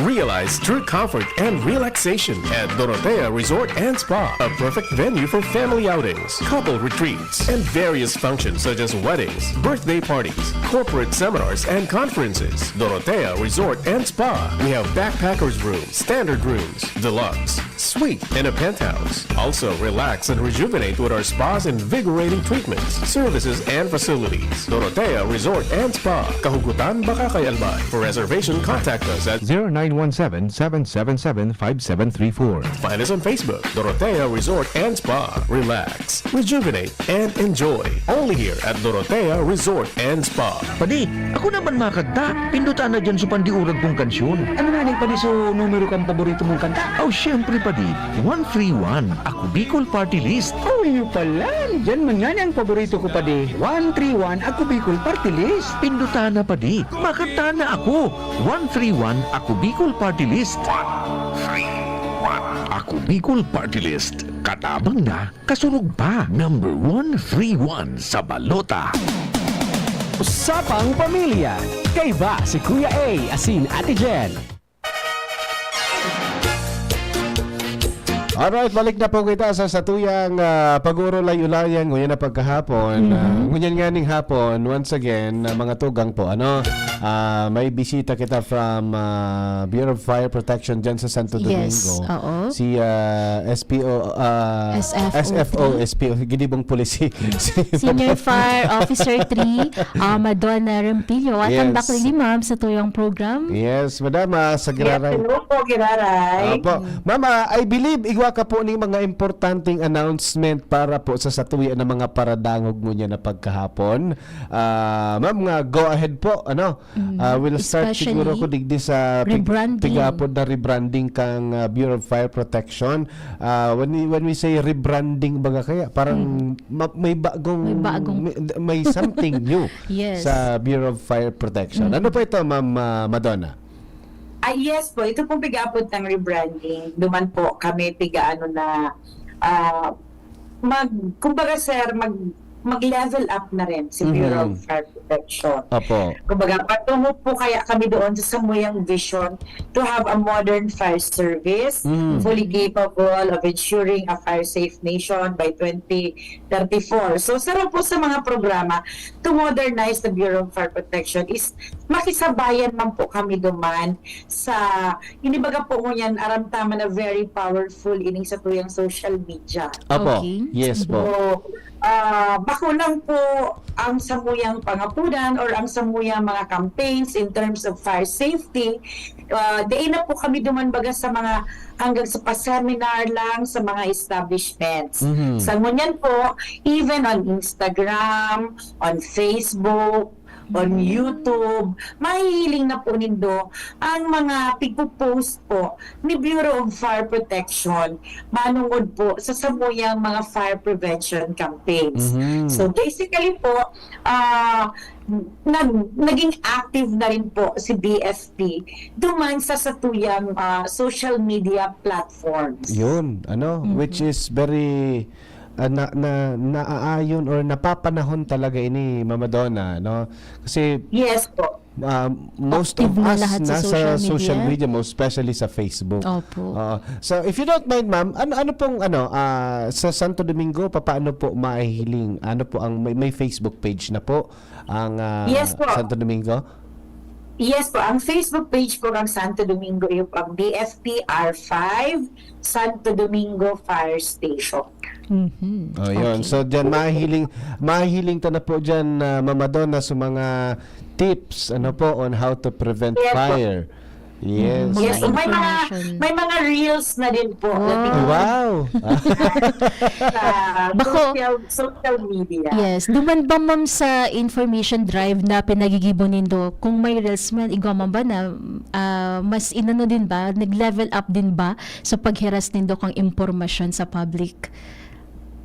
Realize true comfort and relaxation at Dorotea Resort and Spa, a perfect venue for family outings, couple retreats, and various functions such as weddings, birthday parties, corporate seminars, and conferences. Dorotea Resort and Spa. We have backpackers room, standard rooms, deluxe, suite, and a penthouse. Also, relax and rejuvenate with our spa's invigorating treatments, services, and facilities. Dorotea Resort and Spa, Kahugutan, Bacacay, Albay. For reservation, contact us at zero nine one seven, seven seven seven, five seven three four. Find us on Facebook, Dorotea Resort and Spa. Relax, rejuvenate, and enjoy. Only here at Dorotea Resort and Spa. Padi, ako naman makanta. Pindutan na dyan sa pandiurag kong kansyon. Ano nga nang padi so numero kang paborito mong kanta? Oh, syempre, padi. One three one, Ako Bicol Party List. Oh, iyo pala. Diyan man nga ang paborito ko, padi. One three one, Ako Bicol Party List. Pindutan na, padi. Makanta na ako. One three one, Ako Bicol Party List. One three one, Ako Bicol Party List. Katabang na, kasurog pa. Number one three one sa balota. Usapang Pamilya. Kaiba si Kuya A asin Ate Jen. Alright, balik na po kita sa satuyang ah, pag-uurulay-ulayan ngunyan na pagkahapon. Ah, ngunyan nga ning hapon, once again, ah, mga tugang po, ano, ah, may bisita kita from ah, Bureau of Fire Protection dyan sa Santo Yes, Domingo. Oo. Si ah, S P O, ah, S F O P. S F O, S P O, ginibong polisi. Si Senior Fire Officer three, ah, Madonna Rempillo. At ang Yes. Baklili, ma'am, sa tuyang program. Yes, madam, ah, sa Giraray. Hello po, Giraray. Opo. Ma'am, ah, I believe igwa ka po ning mga importanteng announcement para po sa satuya ng mga paradangog ngunyan na pagkahapon. Ah, ma'am, nga go ahead po, ano? Ah, we'll start Especially siguro ko digdi sa pig- rebranding. pigapod na rebranding kang ah, Bureau of Fire Protection. Ah, when we, when we say rebranding, baga kaya parang ma- may bagong May bagong may, may something new Yes. sa Bureau of Fire Protection. Ano po ito, Ma'am ah, Madonna? Ah, yes po, ito pong pig-aabot ng rebranding. Duman po kami pigaano na ah, mag kumbaga sir, mag mag-level up na rin si Bureau of Fire Protection. Opo. Kumbaga, patungo po kaya kami doon sa samuyang vision to have a modern fire service, Mm. fully capable of ensuring a fire-safe nation by twenty thirty-four. So, sarap po sa mga programa to modernize the Bureau of Fire Protection is makisabayan man po kami duman sa, hindi baga po ngunyan, aram tama na very powerful ining sa tuyang social media. Opo. Okay. Yes po. So, ah, bako lang po ang samuyang pangapudan or ang samuyang mga campaigns in terms of fire safety. Ah, diin na po kami duman baga sa mga hanggang sa pa-seminar lang sa mga establishments. Mhm. Sa ngunyan po, even on Instagram, on Facebook, on YouTube, mahihiling na po nindo ang mga pigpo-post po ni Bureau of Fire Protection manungod po sa samuyang mga fire prevention campaigns. Mhm. So basically po, ah, nag-, naging active na rin po si B F P duman sa satuyang, ah, social media platforms. Yun, ano, Mhm. which is very, ah, na, na, naaayon or napapanahon talaga ini, Mama Donna, no? Kasi, Yes po. ah, most Active of na us lahat sa nasa social social media. media, most especially sa Facebook. Opo. Oo. So, if you don't mind, ma'am, ano, ano pong, ano, ah, sa Santo Domingo, papaano po mahihiling? Ano po ang, may, may Facebook page na po ang, ah, Yes po. Santo Domingo? Yes po, ang Facebook page po ng Santo Domingo, yung pang B F P R five, Santo Domingo Fire Station. Mhm. Oh, yun. Okay. So, dyan, mahiling, mahiling ta na po dyan, ah, Mama Donna, sa mga tips, ano po, on how to prevent Yes po. fire. Yes. Mga Yes, may mga, information. may mga reels na din po na Wow. Wow! sa Bako, social, social media. Yes. Duman ba, ma'am, sa information drive na pinagigibo nindo, kung may reels man, igwa man ba na, ah, mas inano din ba, nag-level up din ba sa paghiras nindo kang impormasyon sa public?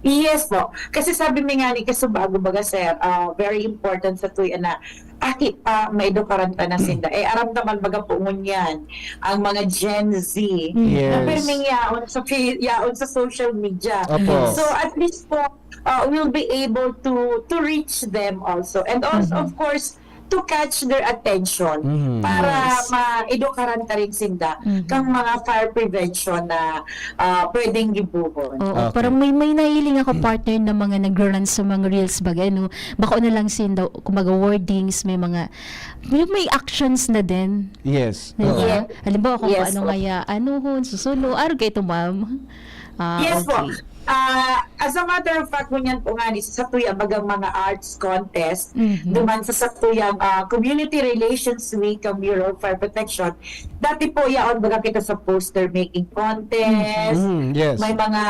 Yes po. Kasi sabi mi nga ni kasubago baga, sir, ah, very important sa tuya na aki pa, maedukaran ta na sinda. Eh, aram ta man baga po ngunyan, ang mga Gen Z, Yes. na pirming yaon sa fi-, yaon sa social media. Opo. So, at least po, uh, we'll be able to, to reach them also. And also, Mhm. of course, to catch their attention Mhm. para Yes. maedukaran ta rin sinda Mhm. kang mga fire prevention na, ah, pwedeng gibohon. Oo, Okay. parang may, may nahiling ako, partner, na mga nagra-run sa mga reels, bagay, no? Bako na lang sinda, kumbaga, wordings, may mga, may, may actions na din. Yes. Di ba? Oo. Yes. Halimbawa, kung Yes paano po. ngaya, ano, hon, susulo, arog kayo to, ma'am. Ah, Yes po. okay. Ah, as a matter of fact, ngunyan po nga ni sa satuya bagang mga arts contest, Mhm. duman sa satuyang, ah, Community Relations Week ang Bureau of Fire Protection. Dati po, yaon baga kita sa poster making contest. Mhm. Mm, yes. May mga,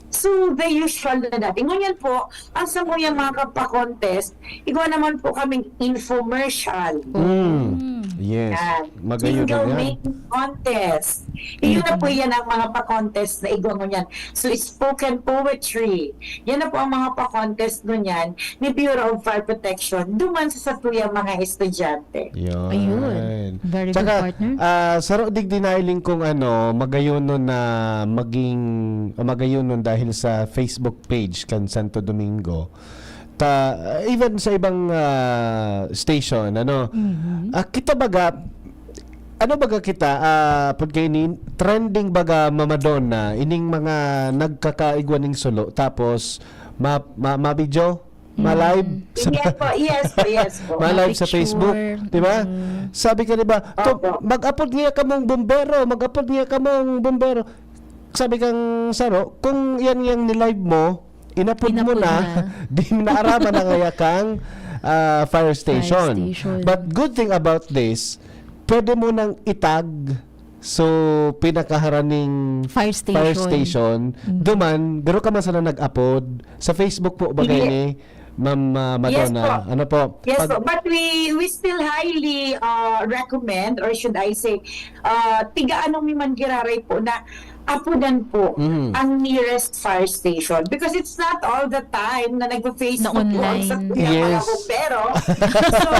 so, the usual na dati. Ngunyan po, ang samuyang mga kapakontest, igwa naman po kaming infomercial. Mm. Mm. Yes. Yan. Magayon Jingle yan. making contest. Iyon na po Mm. yan ang mga pa-contest na igwa ngunyan. So, spoken poetry. Yan na po ang mga pa-contest ngunyan ni Bureau of Fire Protection duman sa satuyang mga estudyante. Yan. Ayun. Very Tsaka, good, partner. ah, saro digdi nahiling kong ano, magayonon na maging, magayonon dahil sa Facebook page kan Santo Domingo. Ta, even sa ibang, ah, station, ano, Mhm. ah, kita baga, ano baga kita, ah, pud kaini, trending baga, Mama Donna, ining mga nagkakaigwa ning sulo, tapos ma-, ma-, ma-video, ma-live Mhm. sa Yes po, yes po, yes po. ma-live sa Ma-picture. Facebook, di ba? Mhm. Sabi ka, di ba, "To, Opo. mag-apod niya kamong bumbero, mag-apod niya kamong bumbero." Sabi kang saro, kung yan yang ni-live mo, inapod mo Inapod na, na. di mo naaraman na ngaya kang, ah, fire Fire station. station. But good thing about this, pwede mo nang itag so pinakaharaning Fire fire station. station. Mm. Duman, garo ka man sana nag-apod. Sa Facebook po, bagay Hindi. ni Ma'am, ah, Yes Madonna. po. Ano po? Yes Pag po. But we, we still highly, uh, recommend, or should I say, uh, tiga ano mi man giraray po na apodan po Mhm. ang nearest fire station. Because it's not all the time na nagpa-Facebook Na po ang online. sa kuya mga Yes. bombero. So,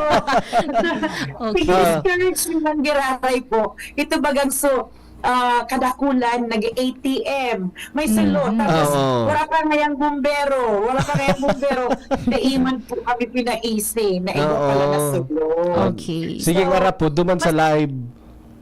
Okay. pini-discourage mi man giraray po. Ito bagang so, ah, kadakulan, nag-A T M, may sulo, Mm. tapos Oo. wala pa ngayang bombero, wala pa ngayang bombero, kaiman po kami pinaisi na iba pala na Oo. sulo. Okay. Sige, So, ngara po, duman sa mas live.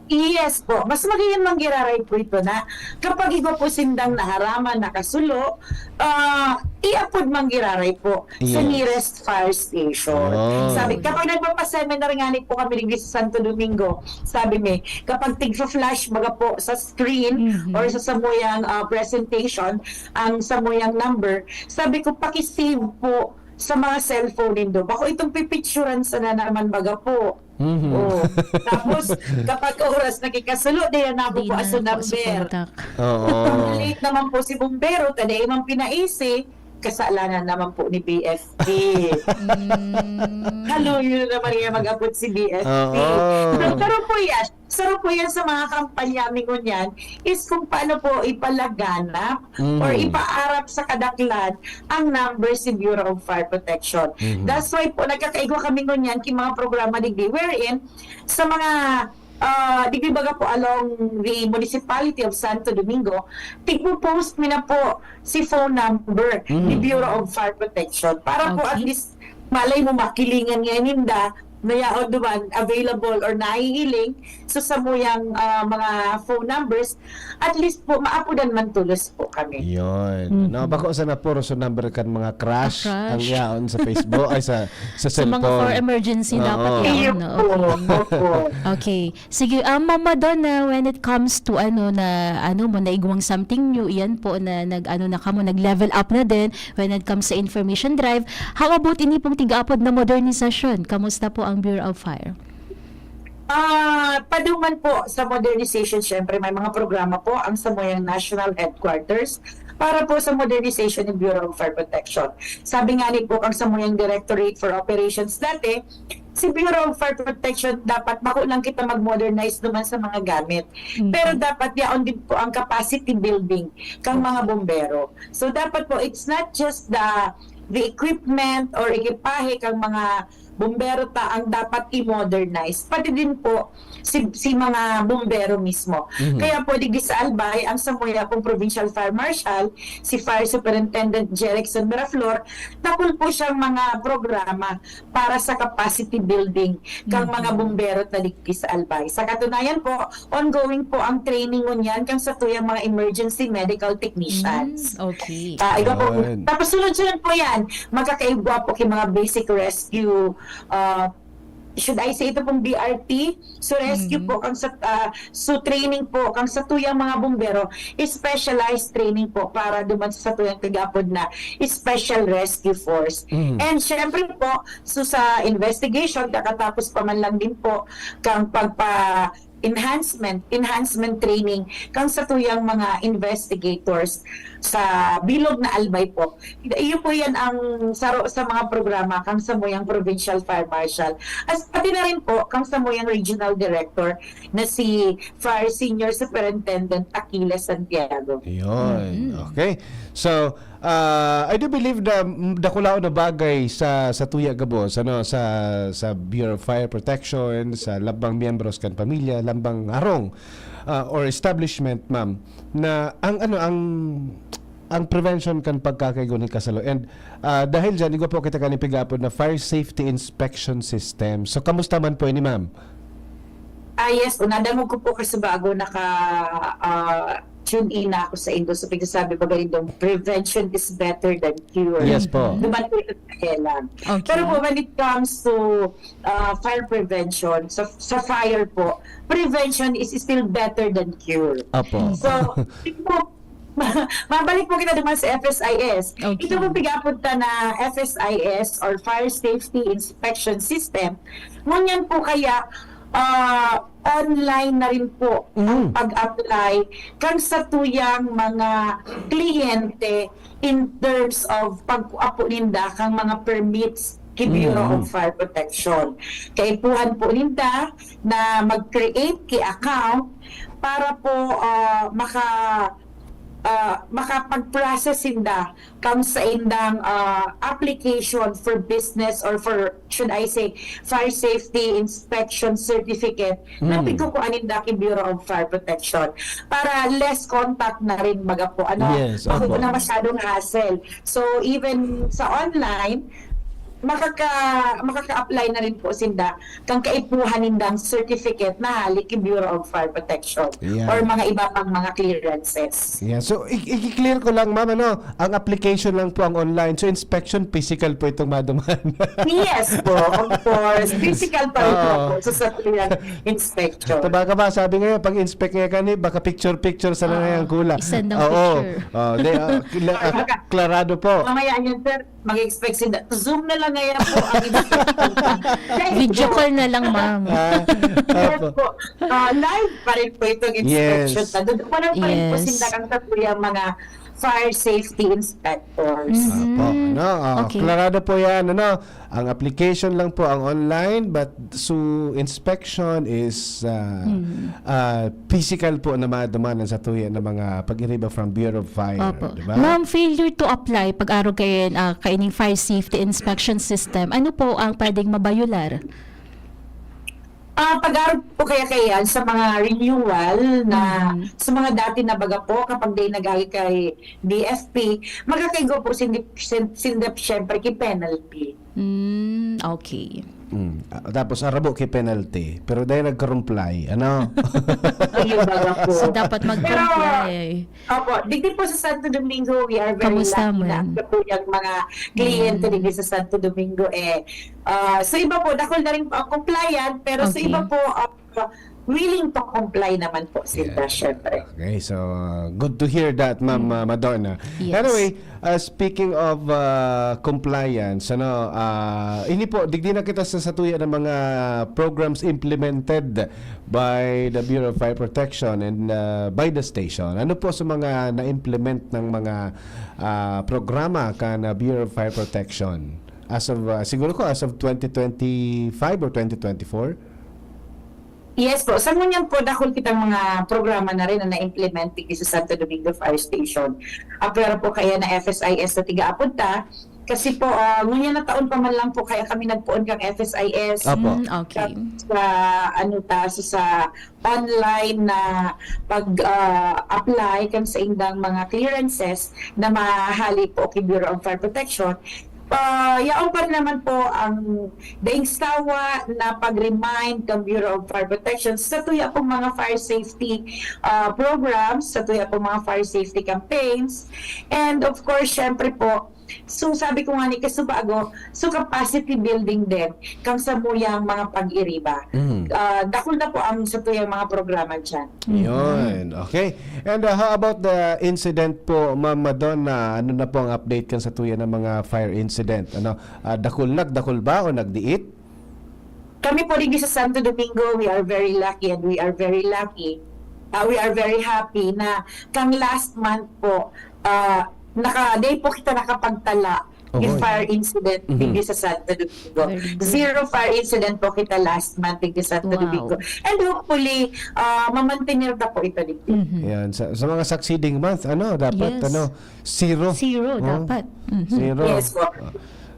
Yes po, mas magayon man giraray po ito na kapag iba po sindang naaraman, nakasulo, ah, iapod man giraray po sa Yes. nearest fire station. Oh. Sabi, kapag nagpapaseminar nga ni po kami digdi sa Santo Domingo, sabi mi, kapag tigpa-flash baga po sa screen Mhm. or sa samuyang, ah, presentation, ang samuyang number, sabi ko, "Paki-save po sa mga cellphone nindo. Bako itong pipicturan sana naman baga po." Mhm. Oh. Tapos, kapag oras na kikasulo, di na Di na nabubua sa po si number. contact. Oo. Kung late naman po si bumbero, ta dai man pinaisi, kasalanan naman po ni B F P. Mm. Haluyo na naman niya mag-abot si B F P. Oo. So, pero po yan, saro po yan sa mga kampanya mi ngunyan is kung paano po ipalaganap Mhm. or ipaarap sa kadaklan ang number si Bureau of Fire Protection. Mhm. That's why po, nagkakaigwa kami ngunyan ki mga programa digdi wherein sa mga ah, digdi baga po along the municipality of Santo Domingo, tigpo-post mi na po si phone number Mhm. ni Bureau of Fire Protection para po at Okay. least malay mo makilingan nga ninda na yaon duman available or nahihiling so sa muyang ah, mga phone numbers, at least po maapudan man tulos po kami. Yun. Mhm. No, bako sa napuro sa number kan mga crush, Crush. Ang yaon sa Facebook, ay sa sa Sa mga cellphone. for emergency, Oo. dapat Iyo yaon, no? po. Okay. Opo. Okay. Sige, ah, Ma'am Madonna, when it comes to ano na, ano mo, naigwang something new, iyan po na nag, ano na kamo, nag-level up na din when it comes sa information drive. How about ini pong tig-aapod na modernisasyon? Kamusta po ang Bureau of Fire? Ah, paduman po sa modernization, syempre may mga programa po ang samuyang national headquarters para po sa modernization ng Bureau of Fire Protection. Sabi nga ni po ang samuyang Directorate for Operations dati, si Bureau of Fire Protection dapat bako lang kita mag-modernize naman sa mga gamit. Pero dapat yaon din po ang capacity building kang mga bombero. So dapat po it's not just the the equipment or ekipahe kang mga bombero ta ang dapat i-modernize, pati din po si, si mga bombero mismo. Mhm. Kaya po, digdi sa Albay, ang samuya pong Provincial Fire Marshal, si Fire Superintendent Jerickson Miraflor, dakul po siyang mga programa para sa capacity building kang mga bombero ta digdi sa Albay. Sa katunayan po, ongoing po ang training ngunyan kang satuyang mga emergency medical technicians. Mm, okay. Ah, iba po. Yun. Tapos sunod-sunod po yan, magkakaigwa po kay mga basic rescue, ah, should I say ito pong B R T? So rescue Mhm. po kang sa ah, so training po kang satuyang mga bombero, specialized training po para duman sa satuyang tig-aapod na special rescue force. Mhm. And syempre po, so sa investigation, kakatapos pa man lang din po kang pagpa enhancement, enhancement training kang satuyang mga investigators sa bilog na Albay po. Iyo po yan ang saro sa mga programa kang samuyang Provincial Fire Marshal. As pati na rin po kang samuyang Regional Director na si Fire Senior Superintendent Aquila Santiago. Yun. Mhm. Okay. So, ah, I do believe na mm, dakulaon na bagay sa sa tuya gabos, ano, sa sa Bureau of Fire Protection, sa lambang miyembros kan pamilya, lambang harong ah, or establishment, ma'am, na ang ano ang ang prevention kan pagkakaigo ni kasalo. And ah, dahil diyan, igwa po kita kan tig-aapod na fire safety inspection system. So kamusta man po ini, ma'am? Ah, yes, unadangog ko po kasi bago naka ah, tune in na ako sa indo. So, pagkasabi ba ganitong prevention is better than cure. Yes po. Duman po ito sa Hela. Okay. Pero po, when it comes to uh, fire prevention, sa, sa fire po, prevention is still better than cure. Apo. So, ito po, mabalik po kita naman sa F S I S. Okay. Ito po pigapod ta na F S I S or Fire Safety Inspection System. Ngunyan po kaya, ah, online na rin po ang Mm. pag-apply kang satuyang mga kliyente in terms of pag-apo ninda kang mga permits ki Bureau Mm. of Fire Protection. Kaipuhan po ninda na mag-create ki account para po ah, maka ah, makapag-process sinda kang sa indang ah, application for business or for, should I say, fire safety inspection certificate na Mm. pigkukuan ninda ki Bureau of Fire Protection para less contact na rin baga po, ano, Yes, bako opo. na masyadong hassle. So even sa online, makaka makaka-apply na rin po sinda kang kaipuhan nindang certificate na hali ki Bureau of Fire Protection Yeah. or mga iba pang mga clearances. Yeah. So, i- i-clear ko lang, ma'am, ano, ang application lang po ang online. So, inspection, physical po itong maduman. Yes po, of course. Physical pa rin Oo. po sa satuyang inspection. Ito baka ba, sabi ngayon, pag-inspect nga kani, baka picture-picture sa Oo. lang ang kula. I-send ang Oo. picture. Oh, di, ah, kla- ah, klarado po. Mamaya yan, sir. Mag-expect sila. Zoom na lang ngayon po ang inspection. Video call na lang, ma'am. Ah, Yes opo. po. Ah, live pa rin po itong inspection. Yes. Nandun pa rin, pa rin po Yes. sila kang tatlo yung mga fire safety inspectors. Mhm. Apo, ano? Ah, Okay. Klarado po yan, ano? Ang application lang po ang online, but so inspection is ah, Hmm. ah, physical po na madumanan sa tuya ng mga pag-iriba from Bureau of Fire, Opo. di ba? Ma'am, failure to apply pag-arog kayo uh, kaining fire safety inspection system. Ano po ang pwedeng mabayular? Ah, pag-arog po kaya kaya sa mga renewal na Mhm. sa mga dati na baga po kapag day nag-agi kay D F P, magkakaigo po sindi, sin- sindep syempre ki penalty. Mm, okay. Mm. Ah, tapos arabo ki penalty, pero dahil nag-comply, ano? Ayun baga po. So, dapat Pero, mag-comply. Opo, digdi po sa Santo Domingo, we are very Kamusta lucky na man? ang po yung mga kliyente Mm. digdi sa Santo Domingo eh. Ah, sa iba po, dakol na rin po ang compliant, pero sa Okay. iba po, ah, willing to comply naman po sila, Yeah. syempre. Okay, so uh, good to hear that, Ma'am uh, Madonna. Yes. Anyway, uh, speaking of uh, compliance, ano, uh, ini po, digdi na kita sa satuya ng mga programs implemented by the Bureau of Fire Protection and uh, by the station. Ano po sa mga na-implement ng mga uh, programa kan uh, Bureau of Fire Protection? As of, uh, siguro ko, as of twenty twenty-five or twenty twenty-four? Yes po. Sa ngunyan po, dakul kitang mga programa na rin na na-implement digdi sa Santo Domingo Fire Station. Apwera po kaya na F S I S na tiga-apod ta. Kasi po, ah, ngunyan na taon pa man lang po kaya kami nagpoon kang F S I S. Apo. Mm, okay. Sa, ano ta, sa, sa online na pag-apply kan sa indang mga clearances na mahali po kay Bureau of Fire Protection. Ah, yaon pa rin naman po ang daing sawa na pag-remind ng Bureau of Fire Protection sa tuya pong mga fire safety ah, programs, sa tuya pong mga fire safety campaigns. And of course, syempre po, so sabi ko nga ni kasubago, so capacity building din kang samuyang mga pag-iriba. Mm. Ah, dakul na po ang sa tuyang mga programa dyan. Yun. Okay. And uh, how about the incident po, Ma'am Madonna? Ano na po ang update kan sa tuya ng mga fire incident? Ano, uh, dakul nagdakul ba o nagdiit? Kami po digdi sa Santo Domingo, we are very lucky and we are very lucky. Ah, we are very happy na kang last month po, ah, naka, day po kita nakapagtala yung Oy. fire incident Mhm. digdi sa Santo Domingo. Very good. Zero fire incident po kita last month digdi sa Santo Wow. Domingo. And hopefully, ah, mamantener na po ito digdi. Mhm. Yan, sa, sa mga succeeding month, ano, dapat Yes. ano, zero. Zero Oh, dapat. Mhm. Zero. Yes po.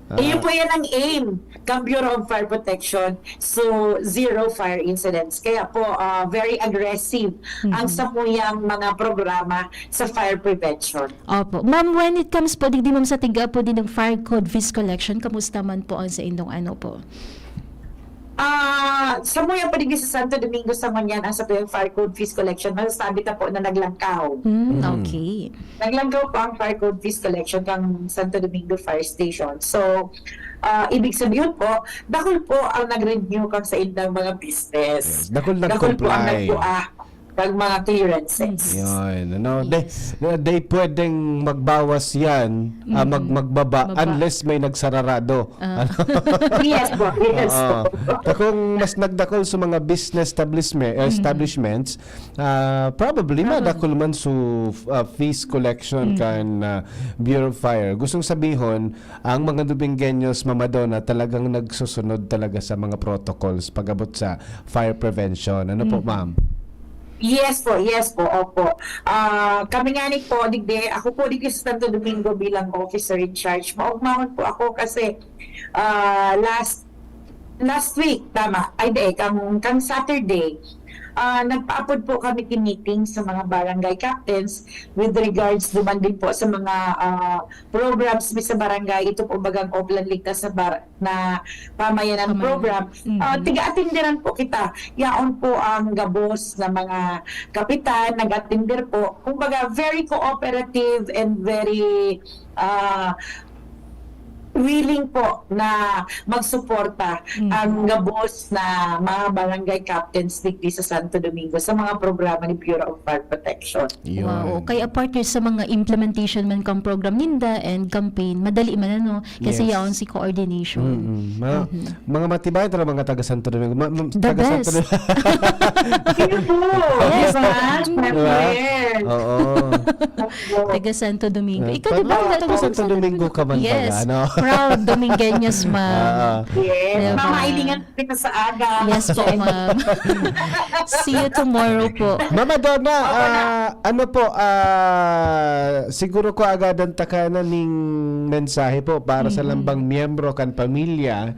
Ah, Iyon po yan ang aim ng Bureau of Fire Protection. So, zero fire incidents. Kaya po, ah, very aggressive ang Mhm. samuyang mga programa sa fire prevention. Opo. Ma'am, when it comes po, digdi ma'am sa tiga po din ng fire code fees collection, kamusta man po ang sa indong ano po? Ah, samuya po digdi sa Santo Domingo sa ngunyan ang sa tuyang fire code fees collection, masasabi ta po na naglangkaw. Hmm, Mm. okay. Naglangkaw po ang fire code fees collection kang Santo Domingo Fire Station. So, ah, ibig sabihin po, dakul po ang nag-renew kang sa indang mga business. Yes, dakul Dakul po ang nag-comply. nagkuha ng mga clearances. Yun, ano, they, Yes. they pwedeng magbawas yan, ah, mag, Mm. magbaba, Baba. Unless may nagsararado. Ah. Ano? Yes po, yes Oo. po. Ta kung mas nagdakol sa mga business establishment, eh, Mm. establishments, ah, probably Probably. madakol man su ah, fees collection Mm. kan ah, Bureau of Fire. Gustong sabihon, ang mga Dubingueños, Ma'am Madonna, talagang nagsusunod talaga sa mga protocols pag-abot sa fire prevention. Ano po, Mm. ma'am? Yes po, yes po, opo. Ah, kami nga ni po, digdi, ako po digdi sa Santo Domingo bilang officer in charge. Maugmahon po ako kasi ah, last last week, tama, ay di, kang, kang Saturday, ah, nagpaapod po kami ki meeting sa mga barangay captains with regards duman din po sa mga ah, programs mi sa barangay. Ito po bagang Oplan Ligtas na, bar, na pamayanan Pamayanan. program. Mhm. Ah, tiga-atindiran po kita. Yaon po ang gabos na mga kapitan, nag-atindir po. Kumbaga, very cooperative and very ah, willing po na magsuporta Mm. ang gabos na mga barangay captains digdi sa Santo Domingo sa mga programa ni Bureau of Fire Protection. Yun. Wow. Kaya partner sa mga implementation man kang program ninda and campaign, madali man ano, kasi Yes. yaon si coordination. Mm-mm. Mga, Mhm. mga matibay talaga mga taga Santo Domingo. Ma-, ma-, The taga Santo best. Domingo. Sino po? Yes. Diba? Diba? Siyempre. Oo. Opo. Taga Santo Domingo. Eh, Ikaw, pag di ba, mga taga taga Santo Santo Domingo ka man Yes. pala, ano? Proud Domingueños, ma'am. Oo. Yes. Diba? Mamailingan kita sa aga. Yes po, ma'am. See you tomorrow po. Mama Donna, Opo na. ah, ano po, ah, siguro ko agadan ta ka na ning mensahe po para sa Mhm. lambang miyembro kan pamilya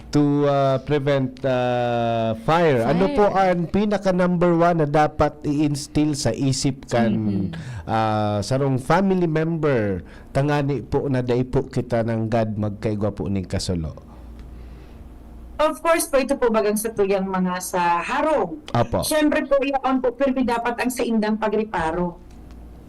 to, ah, prevent, ah, fire. Ano Fire. po ang pinaka number one na dapat i-instill sa isip kan, Mhm. ah, sarong family member tangani po na dai po kita nanggad magkaigwa po ning kasulo? Of course po, ito po bagang sa tuyang mga sa harong. Apo. Siyempre po, yaon po, pirmi dapat ang saindang pagreparo.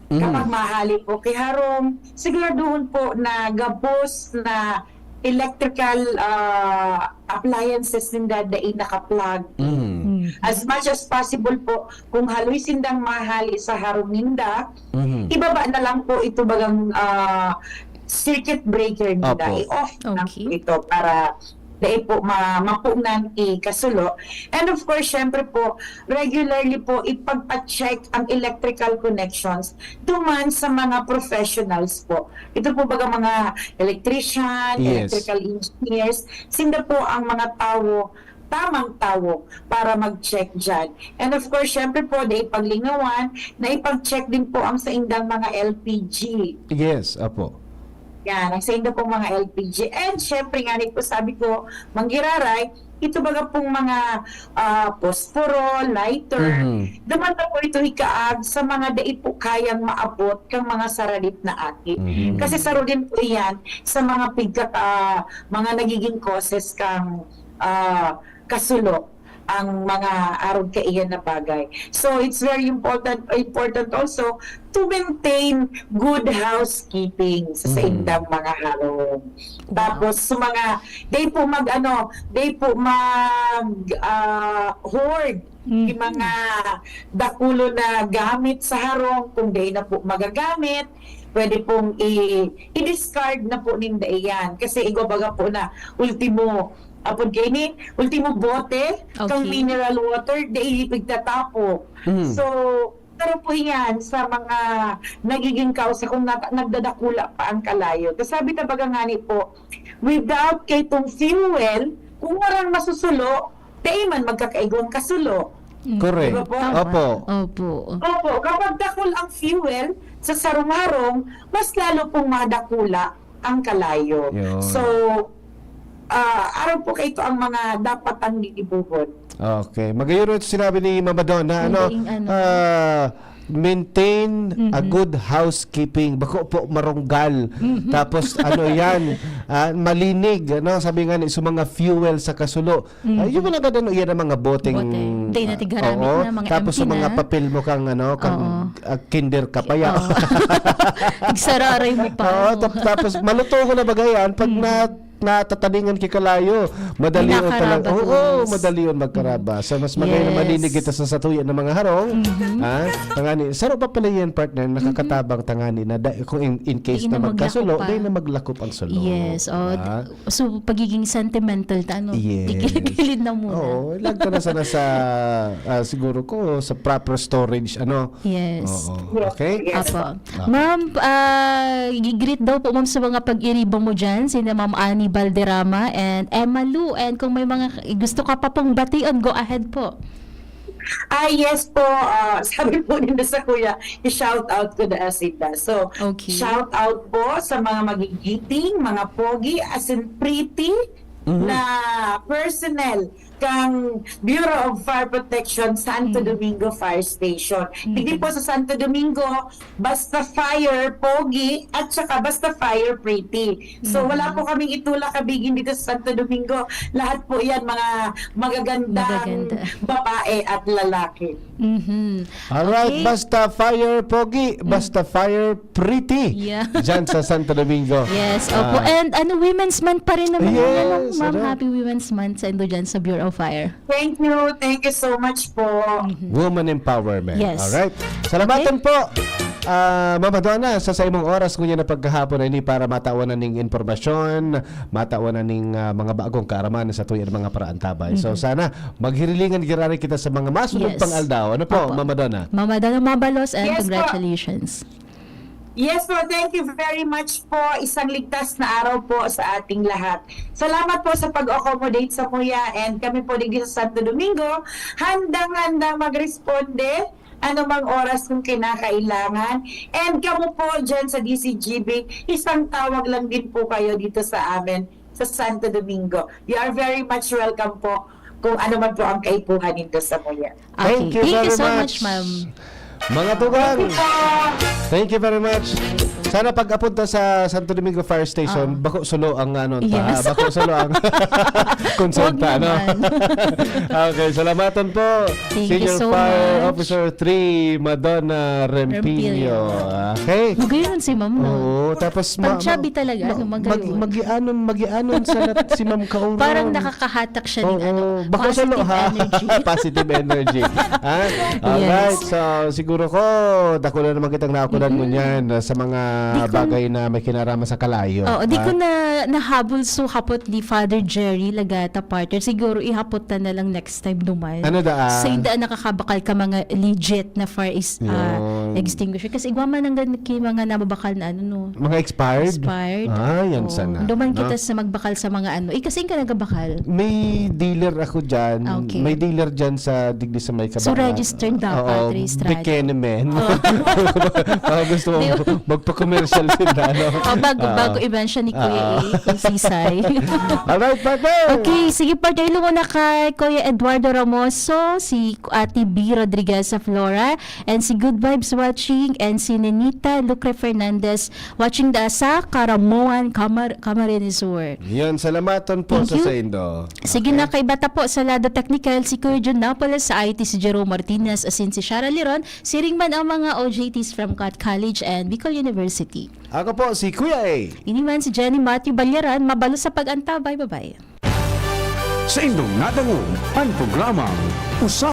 Mhm. Kapag mahali po kay harong, siguraduhon po na gabos na electrical, ah, appliances ninda dai naka-plug. Mhm. Mhm. As much as possible po, kung haloy sindang mahali sa harong ninda, Mhm. ibaba na lang po ito bagang, ah, circuit breaker ninda. Apo. I-off na lang Okay. po ito para dai po ma-, mapunan ikasulo. And of course, syempre po, regularly po, ipagpa-check ang electrical connections duman sa mga professionals po. Ito po baga mga electrician, Yes. electrical engineers, sinda po ang mga tawo, tamang tawo para mag-check dyan. And of course, syempre po, dai paglingawan na ipag-check din po ang saindang mga L P G. Yes, apo. Yan, ang saindang pong mga L P G. And syempre nga, ni po sabi ko, manggiraray, ito baga pong mga, ah, posporo, lighter, Mhm. duman na po ito ikaag sa mga dai po kayang maabot kang mga saralip na aki. Mhm. Kasi saro din po iyan sa mga pigkaka-, mga nagiging causes kang, ah, kasulo ang mga arog kaiyan na bagay. So, it's very important, important also to maintain good housekeeping sa Mhm. saindang mga harong. Wow. Tapos, sa mga, dai po mag, ano, dai po mag, ah, hoard Mhm. yung mga dakulo na gamit sa harong, kung dai na po magagamit, pwede pong i-, i-discard na po ninda iyan. Kasi igwa baga po na ultimo, apod kaini, ultimo bote kang Okay. mineral water, dai pigtatapo. Mhm. So, pero po iyan sa mga nagiging kausa kung nata-, nagdadakula pa ang kalayo. Kasabi ta baga ngani po, without kaitong fuel, kung walang masusulo, dai man magkakaigwang kasulo. Mm. Correct. Di ba po? Tama. Opo. Opo. Opo, kapag dakul ang fuel sa sarong-harong, mas lalo pong madakula ang kalayo. Yun. So, ah, araw po kaito ang mga dapat ang gigibohon. Okay. Magayon ito sinabi ni Mama Donna, ano, Magayon, ano. ah, maintain a Mhm. good housekeeping. Bako po marunggal. Mhm. Tapos, ano yan, ah, malinig, ano, sabi nga ni, sa mga fuel sa kasulo. Mhm. Ah, yung mga ganun, yan ang mga boteng, Bote. Dai na ah, tigaramit oo. na, mga Tapos sa empty mga na. papel mo kang, ano, kang, Oo. ah, kinder ka pa ya. Oo. Nagsararay mo pa, Oo, ano? tap-, tapos maluto ko na bagay yan. Pag Mhm. na, natatalingan ki kalayo, madali May on talaga. nakaraba Oo, tulos. madali on magkaraba. Mhm. So, mas magay na Yes. malinig kita sa satuya ng mga harong. Mhm. Ha? Tangani, saro pa pala yan, partner, nakakatabang Mhm. tangani na da-, kung in, in case Di na na maglakop magkasulo, pa. di na maglakop ang sulo. Yes, oh, Ha? So, pagiging sentimental ta, ano? Yes. Igilid-gilid na muna. Oo, ilagay ta na sana sa, ah, siguro ko, sa proper storage, ano? Yes. Oo. Yes, Okay? yes. Apo. Ah. Ma'am, ah, gi-greet daw po, ma'am, sa mga pag-iriba mo dyan, sina Ma'am Annie Valderrama and Emma Lou. And kung may mga gusto ka pa pong bation, go ahead po. Ah, yes po. Ah, sabi po nila sa kuya, i-shout out ko na sinda. So, Okay. shout out po sa mga magigiting, mga pogi, as in pretty, na personnel kang Bureau of Fire Protection Santo Domingo Fire Station. Hindi po sa Santo Domingo, basta fire, pogi, at saka basta fire, pretty. So, wala po kaming itula kabigin dito sa Santo Domingo. Lahat po yan, mga magagandang Magaganda. babae at lalaki. Mhm. Alright, Okay. basta fire pogi, basta fire pretty. Yeah. Diyan sa Santo Domingo. Yes, opo. Ah. And ano, Women's Month pa rin naman Yes, ngayon, ano, Ma'am. ano? Happy Women's Month sa indo dyan sa Bureau of Fire. Thank you. Thank you so much po. Woman empowerment. Yes. Alright. Salamatan Okay. po. Ah, Mama Donna, sa saimong oras ngunyan na pagkahapon na ini para matawan na ning impormasyon, matawan na ning, ah, mga bagong kaaraman sa tuyang mga paraantabay. So, Mhm. sana maghirilingan giraray kita sa mga masunod Yes. pang aldaw. Ano po, Opo. Mama Donna? Mama Donna Mabalos, and Yes po. congratulations. Yes po, thank you very much po. Isang ligtas na araw po sa ating lahat. Salamat po sa pag-accommodate sa Muya, and kami po digdi sa Santo Domingo, handang-handang magresponde anumang oras kung kinakailangan. And kamo po dyan sa D C G B, isang tawag lang din po kayo dito sa amin sa Santo Domingo. You are very much welcome po kung ano man po ang kaipuhan nindo sa Muya. Okay. Thank you Thank you very so much. much, ma'am. Mga tugang, Thank you po. thank you very much. Sana pag apunta sa Santo Domingo Fire Station, Ah. bako sulo ang ano, Yes. pa, bako sulo ang konsenta, Wag ano? naman. Okay, salamatan po. Thank you Senior so Fire much. Officer three, Madonna Rempilio. Rempilio. Okay? Magayon si ma'am, no? Oo, tapag Pag ma-, chubby ma-, talaga, ma-, ano, magayon. mag-, magianon, magianon sa nat-, si Ma'am Kauron. Parang nakakahatak siya ng Oo, ano, bako sulo, positive ha? energy. Positive energy. Ha? Alright, Yes. so siguro ko, dakula naman kitang nakunan mo Mm-mm. niyan, ah, sa mga Di ko bagay na may kinaraman sa kalayo, Oo, di ha? ko na nahabol so hapot ni Father Jerry Lagata, partner. Siguro ihapot ta na lang next time duman. Ano daan? Sa inda nakakabakal ka mga legit na fire is, ah, Yun. extinguisher. Kasi igwa man ang gan-, ki mga nababakal na ano, no? Mga expired? Expired. Ah, yan Oo. sana, Duman no? kita sa magbakal sa mga ano. Eh, kasi ka nagabakal. May dealer ako dyan. Ah, okay. May dealer dyan sa digdi sa may So, Kabaran. registered dapat, Oo, rehistrado. Bikini men. Oo. Baka gusto mo Di ba? magpa-commercial sila, no? Oh, bago, Oo. bago i-mention ni Kuya Oo. A, kay Sisay. Alright, partner. Okay, sige, partner. Hello muna kay Kuya Eduardo Ramoso, si Ate B Rodriguez of Flora, and si Good Vibes watching, and si Nenita Lucre Fernandez watching da sa Caramoan, Camar-, Camarines Sur. Yan, salamaton po Thank sa you. saindo. Sige Okay. na, kay bata po sa lado technical, si Kuya Jun Napoles sa I T, si Jerome Martinez, asin si Shara Liron, siring man ang mga O J Ts from Cat College and Bicol University. Ako po, si Kuya A. Ini man si Jenny Matthew Balyaran, mabalos sa pag-antabay. Bye-bye. Sa indong nadangog, ang programang Usa